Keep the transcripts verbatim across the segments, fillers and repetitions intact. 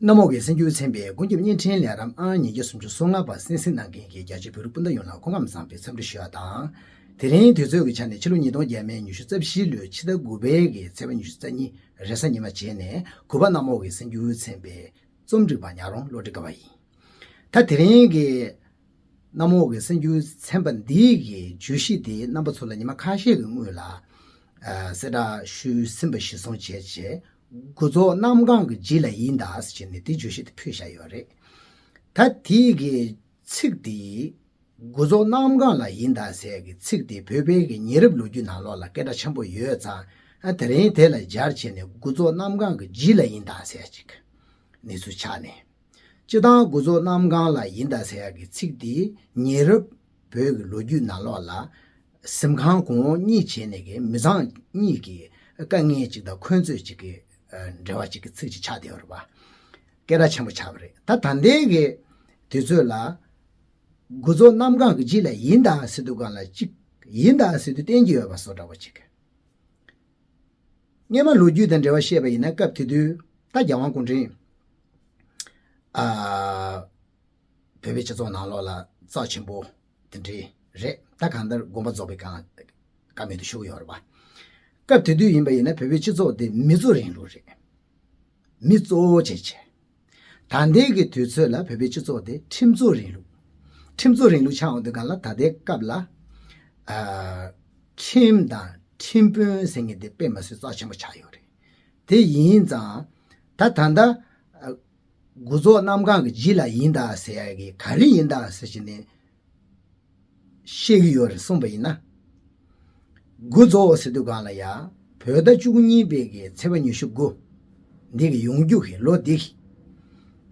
གནམ་འོག་གི་གསར་འགྱུར་ཚན་པའི་ཀུན་ཁྱབ་བརྙན་འཕྲིན་ལས་རིམ་ཨང་ཉིས་བརྒྱ་སུམ་ཅུ་སོ་ལྔ་པ་གསན་གཟིགས་གནང་མཁན་གྱི་རྒྱ་ཆེའི་བོད་རིགས་སྤུན་ཟླ་ཡོངས་ལ་སྐུ་ཁམས་བཟང་པའི་འཚམས་འདྲི་ཞུ་བ་དང་། དེ་རིང་དུས་ཚོད་ཀྱི་ཆ་ནས་ཕྱི་ལོ་ཉིས་སྟོང་བརྒྱ་མེད་ཉི་ཤུ་རྩ་བཞི་ལོའི་ཕྱི་ཟླ་དགུ་པའི་གི་ཚེས་པ་ཉི་ཤུ་རྩ་གཉིས་རེས་གཟའ་ཉི་མ་བྱས་ནས་གུས་པ་གནམ་འོག་གི་གསར་འགྱུར་ཚན་པའི་རྩོམ་སྒྲིག་པ་ཉག་རོང་བློ་གྲོས་དགའ་བ་ཡིན། ད་དེ་རིང་གི་གནམ་འོག་གི་གསར་འགྱུར་ཚན་པ་འདིའི་གི་བརྗོད་གཞི་དེ་རྣམ་པ་ཚོ་ལ་ཉི་མ་ཁ་ཤས་ཀྱི་སྔོན་ལ་ཨ་གསལ་བསྒྲགས་ཞུས་ཟིན་པ་གཞིར་བཟུང་བྱས་རྗེས། དགུ་རྫོགས་གནམ་གང་གི་རྗེས་ལ་ཡིན་ད་ཟེར་བྱས་ནས་དེ་བརྗོད་གཞི་དེ་ཕུལ་བཞག་ཡོད་རེད། ད་དེའི་གི་ཚིག་དེ་དགུ་རྫོགས་གནམ་གང་ལ་ཡིན་ད་ཟེར་གི་ཚིག་དེ་བོད་པའི་གི་ཉེ་རབས་ལོ་རྒྱུས་ནང་ལོགས་ལ་སྐད་གྲགས་ཆེན་པོ་ཡོད་ཙང་། ཨ་དེ་རིང་དེ་ལ་སྦྱར་བྱས་ནས་དགུ་རྫོགས་གནམ་གང་གི་རྗེས་ལ་ཡིན་ད་ཟེར་ཅིག་གནས་ཚུལ་ཆགས་ནས། སྤྱིར་བཏང་དགུ་རྫོགས་གནམ་གང་ལ་ཡིན་ད་ཟེར་ཡག་གི་ཚིག་དེ་ཉེ་རབས་བོད་ཀྱི་ལོ་རྒྱུས་ནང་ལོགས་ལ་གཟིམ་ཁང་གོང་འོག་གཉིས་བྱས་ནས་ཀྱི་མི་ཚང་གཉིས་ཀྱི་དཀའ་ངལ་ཅིག་དང་འཁོན་རྩོད་ཅིག་གི་འབྲེལ་བ་ཅིག་གི་ཚིག་ཅིག་ཆགས་བསྡད་ཡོད་རེད་པ། སྐད་གྲགས་ཆེན་པོ་ཆགས་པ་རེད། ད་ད་ལྟའི་གི་དུས་ཚོད་ལ་དགུ་རྫོགས་གནམ་གང་གི་རྗེས་ལ་ཡིན་ད་ཟེར་དུས་སྒང་ལ་ཅིག་ཡིན་ད་ཟེར་དུས་བསྟན་གྱི་ཡོད་པ་བཟོ་འདྲ་བོ་ཅིག་སྔོན་མ་ལོ་རྒྱུས་དང་འབྲེལ་བ་བཤད་པ་ཡིན་ན་སྐབས་དེ་དུས་ད་རྒྱལ་དབང་སྐུ་ཕྲེང་ཨ་བོད་པའི་སྤྱི་ཚོགས་ནང་ལོགས་ལ་རྩ་ཆེན་པོ་དེ་འདྲའི་རེད། ད་གང་ལྟར་དགོངས་པ་རྫོགས་པའི་སྒང་བཀའ་མོལ་དུ་ཞུ་གི་ཡོད་རེད་པ། སྐབས་དེ་དུས་ཡིན་པ་ཡིན་ན་བོད་པའི་སྤྱི་ཚོགས་དེ་མི་གཙོ་རིང་ལུགས་རེད། མི་གཙོ་བོ་བྱས་བྱས། ད་ལྟའི་གི་དུས་ཚོད་ལ་བོད་པའི་སྤྱི་ཚོགས་དེ་ཁྲིམས་གཙོ་རིང་ལུགས། ཁྲིམས་གཙོ་རིང་ལུགས་ཆགས་འོང་དུས་སྒང་ལ་ད་ལྟའི་སྐབས་ལ་ཨ་ཁྲིམས་དང་ཁྲིམས་དཔོན་ཟེར་མཁན་དེ་དཔེ་མ་སྲིད་རྩ་ཆེན་པོ་ཆགས་ཡོད་རེད། དེ་ཡིན་ཙང་ད་ད་ལྟ་ཨ་དགུ་རྫོགས་གནམ་གང་གི་རྗེས་ལ་ཡིན་ད་ཟེར་ཡ་གི་ག་རེ་ཡིན་ད་ཟེར་བྱས་ནས་བཤད་ཀྱི་ཡོད་རེད་གསུངས་པ་ཡིན་ན། དགུ་རྫོགས་ཟེར་དུས་སྒང་ལ་ཡ་བོད་ཟླ་བཅུ་གཉིས་པའི་གི་ཚེས་པ་ཉི་ཤུ་དགུ་འདི་གི་ཡོང་རྒྱུ་གི་ལོ་འདི་གི་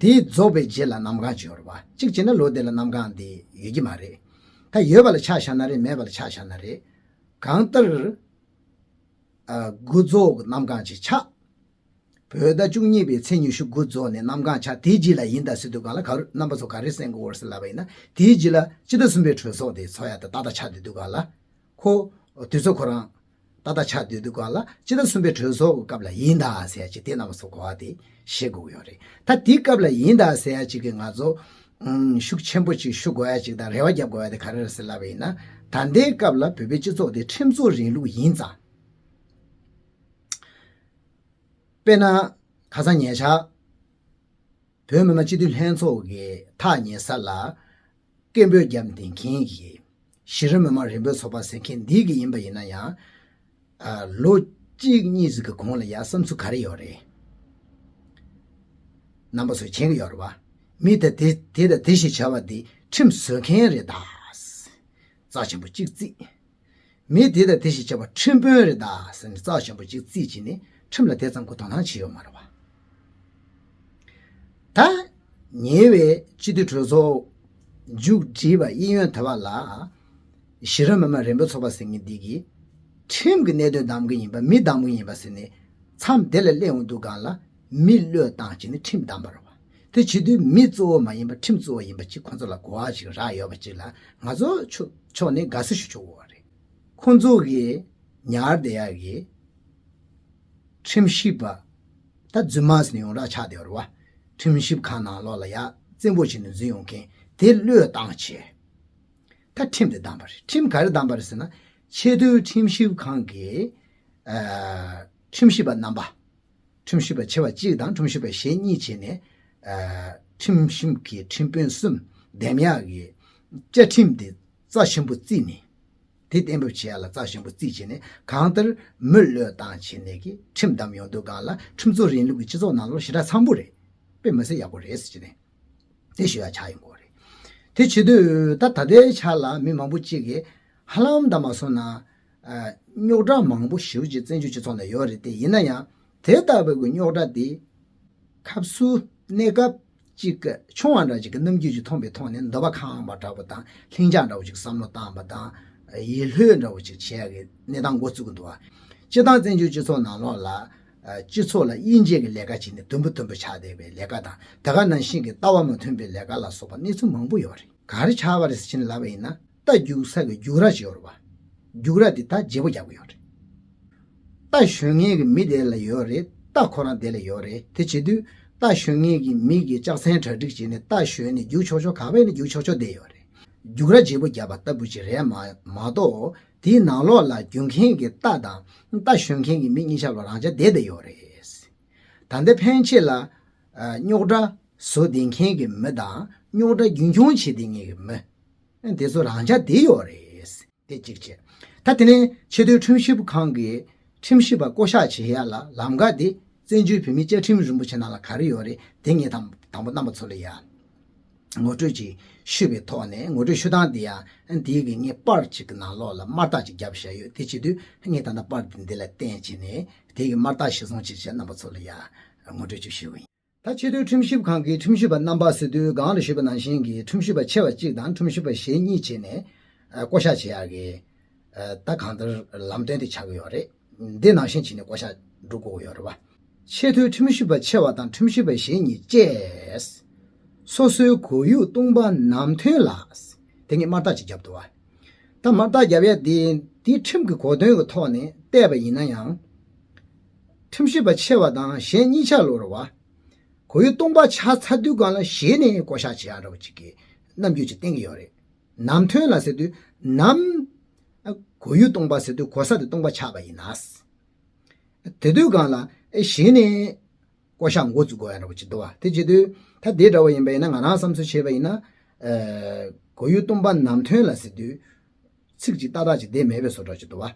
དེ་རྫོགས་པའི་རྗེས་ལ་གནམ་གང་ཅིག་ཡོད་རེད་པ། གཅིག་བྱས་ན་ལོ་འདི་ལ་གནམ་གང་འདི་ཡོད་ཀྱི་མ་རེད། ད་ཡོད་པ་ལ་ཆ་བཞག་ན་རེད། མེད་པ་ལ་ཆ་བཞག་ན་རེད། གང་ལྟར་ཨ་དགུ་རྫོགས་ཀྱི་གནམ་གང་ཅིག་ཆགས། བོད་ཟླ་བཅུ་གཉིས་པའི་ཚེས་ཉི་ཤུ་དགུ་རྫོགས་ནས་གནམ་གང་ཆགས། དེའི་རྗེས་ལ་ཡིན་ད་ཟེར་དུས་སྒང་ལ་ག་རེ་རྣམ་པ་ཚོ་ག་རེ་གསན་དགོས་རེད་ཟེར་ལབ་པ་ཡིན་ན། དེའི་རྗེས་ལ་སྤྱི་ཟླ་གསུམ་པའི་གྲོས་ཚོགས་དེ་ཚོགས་ཡ་ད་ཏག་ཏག་ཆགས་བསྡད་དུས་སྒང་ལ། ཁོ་དུས་ཚོད་ཁོ་རང་ཏག་ཏག་ཆགས་བསྡད་དུས་སྒང་ལ་སྤྱི་ཟླ་གསུམ་པའི་གྲོས་ཚོགས་ཀྱི་སྐབས་ལ་ཡིན་ད་ཟེར་ཡ་ཅིག་དེ་རྣམ་པ་ཚོ་གོ་བ་དེ་ཤེས་དགོས་ཀྱི་ཡོད་རེད། ད་དེའི་སྐབས་ལ་ཡིན་ད་ཟེར་ཡ་ཅིག་གི་ང་ཚོ་ཨུམ་ཤུགས་ཆེན་པོ་ཅིག་ཞུ་དགོས་ཡ་ཅིག་དང་རེ་བ་རྒྱབ་དགོས་ཡ་དེ་ག་རེ་རེད་ཟེར་ལབ་པ་ཡིན་ན། ད་ལྟའི་སྐབས་ལ་བོད་པའི་སྤྱི་ཚོགས་དེ་ཁྲིམས་གཙོ་རིང་ལུགས་ཡིན་ཙང་། དཔེར་ན། ཁ་སང་ཉེ་ཆར་བོད་མི་མང་སྤྱི་འཐུས་ལྷན་ཚོགས་ཀྱི་ཐག་ཉེ་ས་ལ་སྐད་འབོད་བརྒྱབ་བསྡད་མཁན་གྱི་གཞི་རིམ་མི་མང་རིམ་པའི་ཚོགས་པ་ཟེར་མཁན་འདི་གི་ཡིན་པ་ཡིན་ན་ཡང་། ཨ་ལོ་གཅིག་གཉིས་ཟིག་གི་གོང་ལ་ཡ་བསམ་ཚུལ་ག་རེ་ཡོད་རེད། རྣམ་པ་ཚོས་མཁྱེན་གྱི་ཡོད་རེད་བ། མི་དེ་དེ་དེ་དང་དེ་ཞིག་བྱ་བ་འདི་ཁྲིམས་བཟོ་མཁན་རེད་ད། རྩ་ཆེན་པོ་གཅིག་བརྩིས། མི་དེ་དང་དེ་ཞིག་བྱ་བ་ཁྲིམས་དཔོན་རེད་ད་ཟེར་ནས་རྩ་ཆེན་པོ་གཅིག་བརྩིས་བྱས་ནས་ཁྲིམས་ལ་དེ་ཙམ་གྱི་དོ་སྣང་བྱས་ཡོད་མ་རེད་བ། ད་ཉེ་བའི་སྤྱི་འཐུས་གྲོས་ཚོགས་མཇུག་བསྒྲིལ་བ་གཡས་གཡོན་དེ་བ་ལ་གཞི་རིམ་མི་མང་རིམ་པ་ཚོགས་པ་ཟེར་མཁན་འདི་གིས་ཁྲིམས་ཀྱི་གནད་དོན་བདམས་ཀྱི་ཡིན་པ་མི་བདམས་ཀྱི་ཡིན་པ་ཟེར་ནས་མཚམས་དེ་ལ་སླེབས་འོང་དུས་སྒང་ལ་མི་བློས་བཏང་བྱས་ནས་ཁྲིམས་བདམས་པ་རེད་བ། དེ་བྱེད་དུས་མི་གཙོ་བོ་མ་ཡིན་པ་ཁྲིམས་གཙོ་བོ་ཡིན་པ་ཅིག་ཁོང་ཚོ་ལ་གོ་བ་ཞིག་རག་ཡོད་པ་ཅིག་ལ་ང་ཚོ་ཕྱོགས་ཕྱོགས་ནས་དགའ་བསུ་ཞུ་ཆོག་གི་ཡོད་རེད། ཁོང་ཚོ་གིས་ཉར་བསྡད་ཡག་གི་ཁྲིམས་ཞིབ་པ་ད་རྫུན་མ་ཟེར་ནས་ཡོངས་གྲགས་ཆགས་བསྡད་ཡོད་རེད་བ། ཁྲིམས་ཞིབ་ཁང་ནང་ལོགས་ལ་ཡ་བཙན་པོ་བྱས་ནས་འཛུལ་ཡོང་མཁན་དེ་བློས་བཏང་བྱས། ད་ཁྲིམས་དེ་བདམས་པ་རེད། ཁྲིམས་ག་རེ་བདམས་པ་རེད་ཟེར་ན། ཆེས་མཐོའི་ཁྲིམས་ཞིབ་ཁང་གི་ཨ་ཁྲིམས་ཞིབ་པ་རྣམ་པ། ཁྲིམས་ཞིབ་པ་ཆེ་བ་གཅིག་དང་ཁྲིམས་ཞིབ་པ་གཞན་གཉིས་བྱས་ནས་ཨ་ཁྲིམས་ཞིབ་ཀྱི་ཁྲིམས་དཔོན་གསུམ་འདེམས་ཡག་གི་བཅའ་ཁྲིམས་དེ་རྩ་ཆེན་པོ་བརྩིས་ནས། དེ་གཏན་འབེབས་བྱེད་ཡག་ལ་རྩ་ཆེན་པོ་བརྩིས་བྱས་ནས་གང་ལྟར་མི་བློས་བཏང་བྱས་ནས་ཀྱི་ཁྲིམས་བདམས་ཡོང་དུས་སྒང་ལ་ཁྲིམས་གཙོ་རིང་ལུགས་ཀྱི་སྤྱི་ཚོགས་ནང་ལོགས་ཞེ་དྲག་འཚམ་པོ་རེད། དཔེ་མི་སྲིད་ཡག་པོ་རེད་ཟེར་བྱས་ནས། དེ་ཞུ་ཡ་ཆགས་ཡོང་གི་རེད། དེ་བྱེད་དུས་ད་ད་ལྟའི་ཆ་ལ་མི་མང་པོ་གཅིག་གིས་ཧ་ལམ་ད་མ་སོང་ན་ཨ་རྙོག་དྲ་མང་པོ་ཞེ་པོ་ཅིག་བཙན་བྱོལ་སྤྱི་ཚོགས་ནང་ཡོད་རེད་དེ། ཡིན་ན་ཡང་དེ་ལྟ་བུའི་གི་རྙོག་དྲ་དེ་ཁ་སུ་གནས་སྐབས་ཅིག་གི་ཆུང་བ་འདྲ་ཅིག་གི་རྣམ་འགྱུར་ཅིག་མཐོང་པའི་ཐོག་ནས་འདོད་པ་ཁེངས་པ་འདྲ་པོ་དང་ལྷིང་འཇགས་འདྲ་པོ་ཅིག་བསམ་བློ་བཏང་པ་དང་ཡིད་ལྷོད་འདྲ་པོ་ཅིག་བྱེད་ཡ་གི་གནས་སྟངས་འགོ་བཙུགས་ཀྱི་འདུག་བ། སྤྱིར་བཏང་བཙན་བྱོལ་སྤྱི་ཚོགས་ནང་ལོགས་ལ་ཨ་སྤྱི་ཚོགས་ལ་དབྱེ་འབྱེད་ཀྱི་ལས་ཀ་བྱས་ནས་དུམ་བུ་དུམ་བུ་ཆགས་བསྡད་པའི་ལས་ཀ་དང་དེ་ག་ནང་བཞིན་གྱི་ལྟ་བ་མ་མཐུན་པའི་ལས་ཀ་ལ་སོགས་པ་གནས་ཚུལ་མང་པོ་ཡོད་རེད། ག་རེ་ཆགས་པ་རེད་ཟེར་ཕྱིན་ལབ་པ་ཡིན་ན། རྟ་རྒྱུག་ས་གི་རྒྱུག་ར་ཅིག་ཡོད་རེད་བ། རྒྱུག་ར་དེ་རྟ་བརྗེ་པོ་རྒྱག་གི་ཡོད་རེད། རྟ་ཞོན་མཁན་གྱི་མི་དེ་ལ་ཡོད་རེད། རྟ་ཁོ་རང་དེ་ལ་ཡོད་རེད། དེ་བྱེད་དུས་ རྟ་ཞོན་མཁན་གྱི་མི་གི་ལྕགས་ཚན་གྲ་སྒྲིག་བྱས་ནས་རྟ་ཞོན་ནས་རྒྱུག་ཆོག་ཆོག་ག་བས་ནས་རྒྱུག་ཆོག་ཆོག་བསྡད་ཡོད་རེད། རྒྱུག་ར་བརྗེ་པོ་བརྒྱབ་པ་ལྟ་བུ་ཅིག་རེད་མ་མ་གཏོགས་དེའི་ནང་ལོགས་ལ་རྒྱུག་མཁན་གྱི་རྟ་དང་རྟ་ཞོན་མཁན་གྱི་མི་གཉིས་ཆ་ལོ་རང་ཆ་བསྡད་བསྡད་ཡོད་རེད། ད་ལྟ་ཕན་ཆད་ལ་རྙོག་དྲ་བཟོ་བསྡད་མཁན་གྱི་མི་དང་རྙོག་དྲ་རྒྱུན་འཁྱོངས་བྱེད་བསྡད་མཁན་གྱི་མི་དེ་ཚོ་རང་ཆ་བསྡད་ཡོད་རེད། དེ་གཅིག་བྱས། ད་དེ་ནས་ཆེས་མཐོའི་ཁྲིམས་ཞིབ་ཁང་གི་ཁྲིམས་ཞིབ་པ་བསྐོ་གཞག་བྱེད་ཡ་ལ་ལམ་ཁ་དེ་བཙན་བྱོལ་བོད་མིའི་བཅའ་ཁྲིམས་རིན་པོ་ཆེ་ནང་ལ་ག་རེ་ཡོད་རེད་དེ་ངས་དང་དང་པོ་རྣམ་པ་ཚོ་ལ་ཡ་ངོ་སྤྲོད་ཅིག་ཞུས་པའི་ཐོག་ནས་ངོ་སྤྲོད་ཞུ་སྟངས་དེ་ཡང་དེའི་གི་ངས་པར་གཅིག་གི་ནང་ལོགས་ལ་དམར་རྟགས་ཅིག་བརྒྱབ་བཞག་ཡོད། དེ་བྱེད་དུས་ངས་ད་ལྟ་པར་དེ་འདི་ལ་བསྟན་བྱས་ནས་དེའི་གི་དམར་རྟགས་གཞིར་བཟུང་བྱས་བྱས་རྣམ་པ་ཚོ་ལ་ཡ་ངོ་སྤྲོད་ཅིག་ཞུས་པ་ཡིན། ད་ཆེས་མཐོའི་ཁྲིམས་ཞིབ་ཁང་གི་ཁྲིམས་ཞིབ་པ་རྣམ་པ་ཟེར་དུས་སྒང་ལ་ཞུས་པ་ནང་བཞིན་གྱི་ཁྲིམས་ཞིབ་པ་ཆེ་བ་གཅིག་དང་ཁྲིམས་ཞིབ་པ་གཞན་གཉིས་བྱས་ནས་ཨ་བསྐོ་གཞག་བྱེད་ཡག་གི་ཨ་ད་གང་ལྟར་ལམ་སྟོན་དེ་ཆགས་ཀྱི་ཡོད་རེད། འདི་ནང་བཞིན་བྱས་ནས་བསྐོ་གཞག་འགྲོ་དགོས་ཀྱི་ཡོད་རེད་བ། ཆེས་མཐོའི་ཁྲིམས་ཞིབ་པ་ཆེ་བ་དང་ཁྲིམས་ཞིབ་པ་གཞན་གཉིས་བཅས་སོ་སོའི་གོ་ཡུག་སྟོང་པ་ནམ་ཐོན་ལ་དེ་ངས་དམར་རྟགས་ཅིག་བརྒྱབ་འདུག་བ། ད་དམར་རྟགས་བརྒྱབ་ཡ་དེ་དེ་ཁྲིམས་ཀྱི་གོ་དོན་གྱི་ཐོག་ནས་བལྟས་པ་ཡིན་ན་ཡང་། ཁྲིམས་ཞིབ་པ་ཆེ་བ་དང་གཞན་གཉིས་ཆ་ལོ་རེད་བ། གོ་ཡུག་སྟོང་པ་ཆགས་ཚར་དུས་སྒང་ལ་གཞི་ནས་བསྐོ་གཞག་བྱེད་ཡག་འདྲ་བོ་ཅིག་གི་རྣམ་འགྱུར་ཅིག་བསྟན་གྱི་ཡོད་རེད། ནམ་ཐོན་ལ་ཟེར་དུས་ནམ། གོ་ཡུག་སྟོང་པ་ཟེར་དུས་གོ་ས་དེ་སྟོང་པ་ཆགས་པ་ཡིན་ན། དེ་དུས་སྒང་ལ་ཨེ་གཞི་ནས་བསྐོ་གཞག་འགོ་བཙུགས་དགོས་ཡག་འདྲ་བོ་ཅིག་འདུག་བ། དེ་བྱེད་དུས་ད་དེ་འདྲ་བོ་ཡིན་པ་ཡིན་ན་ང་རང་བསམ་ཚུལ་བྱས་པ་ཡིན་ན། གོ་ཡུག་སྟོང་པ་ནམ་ཐོན་ལ་ཟེར་དུས། ཚིག་ཅིག་ཏག་ཏག་ཅིག་བསྡད་མེད་པའི་བཟོ་འདྲ་ཅིག་འདུག་བ།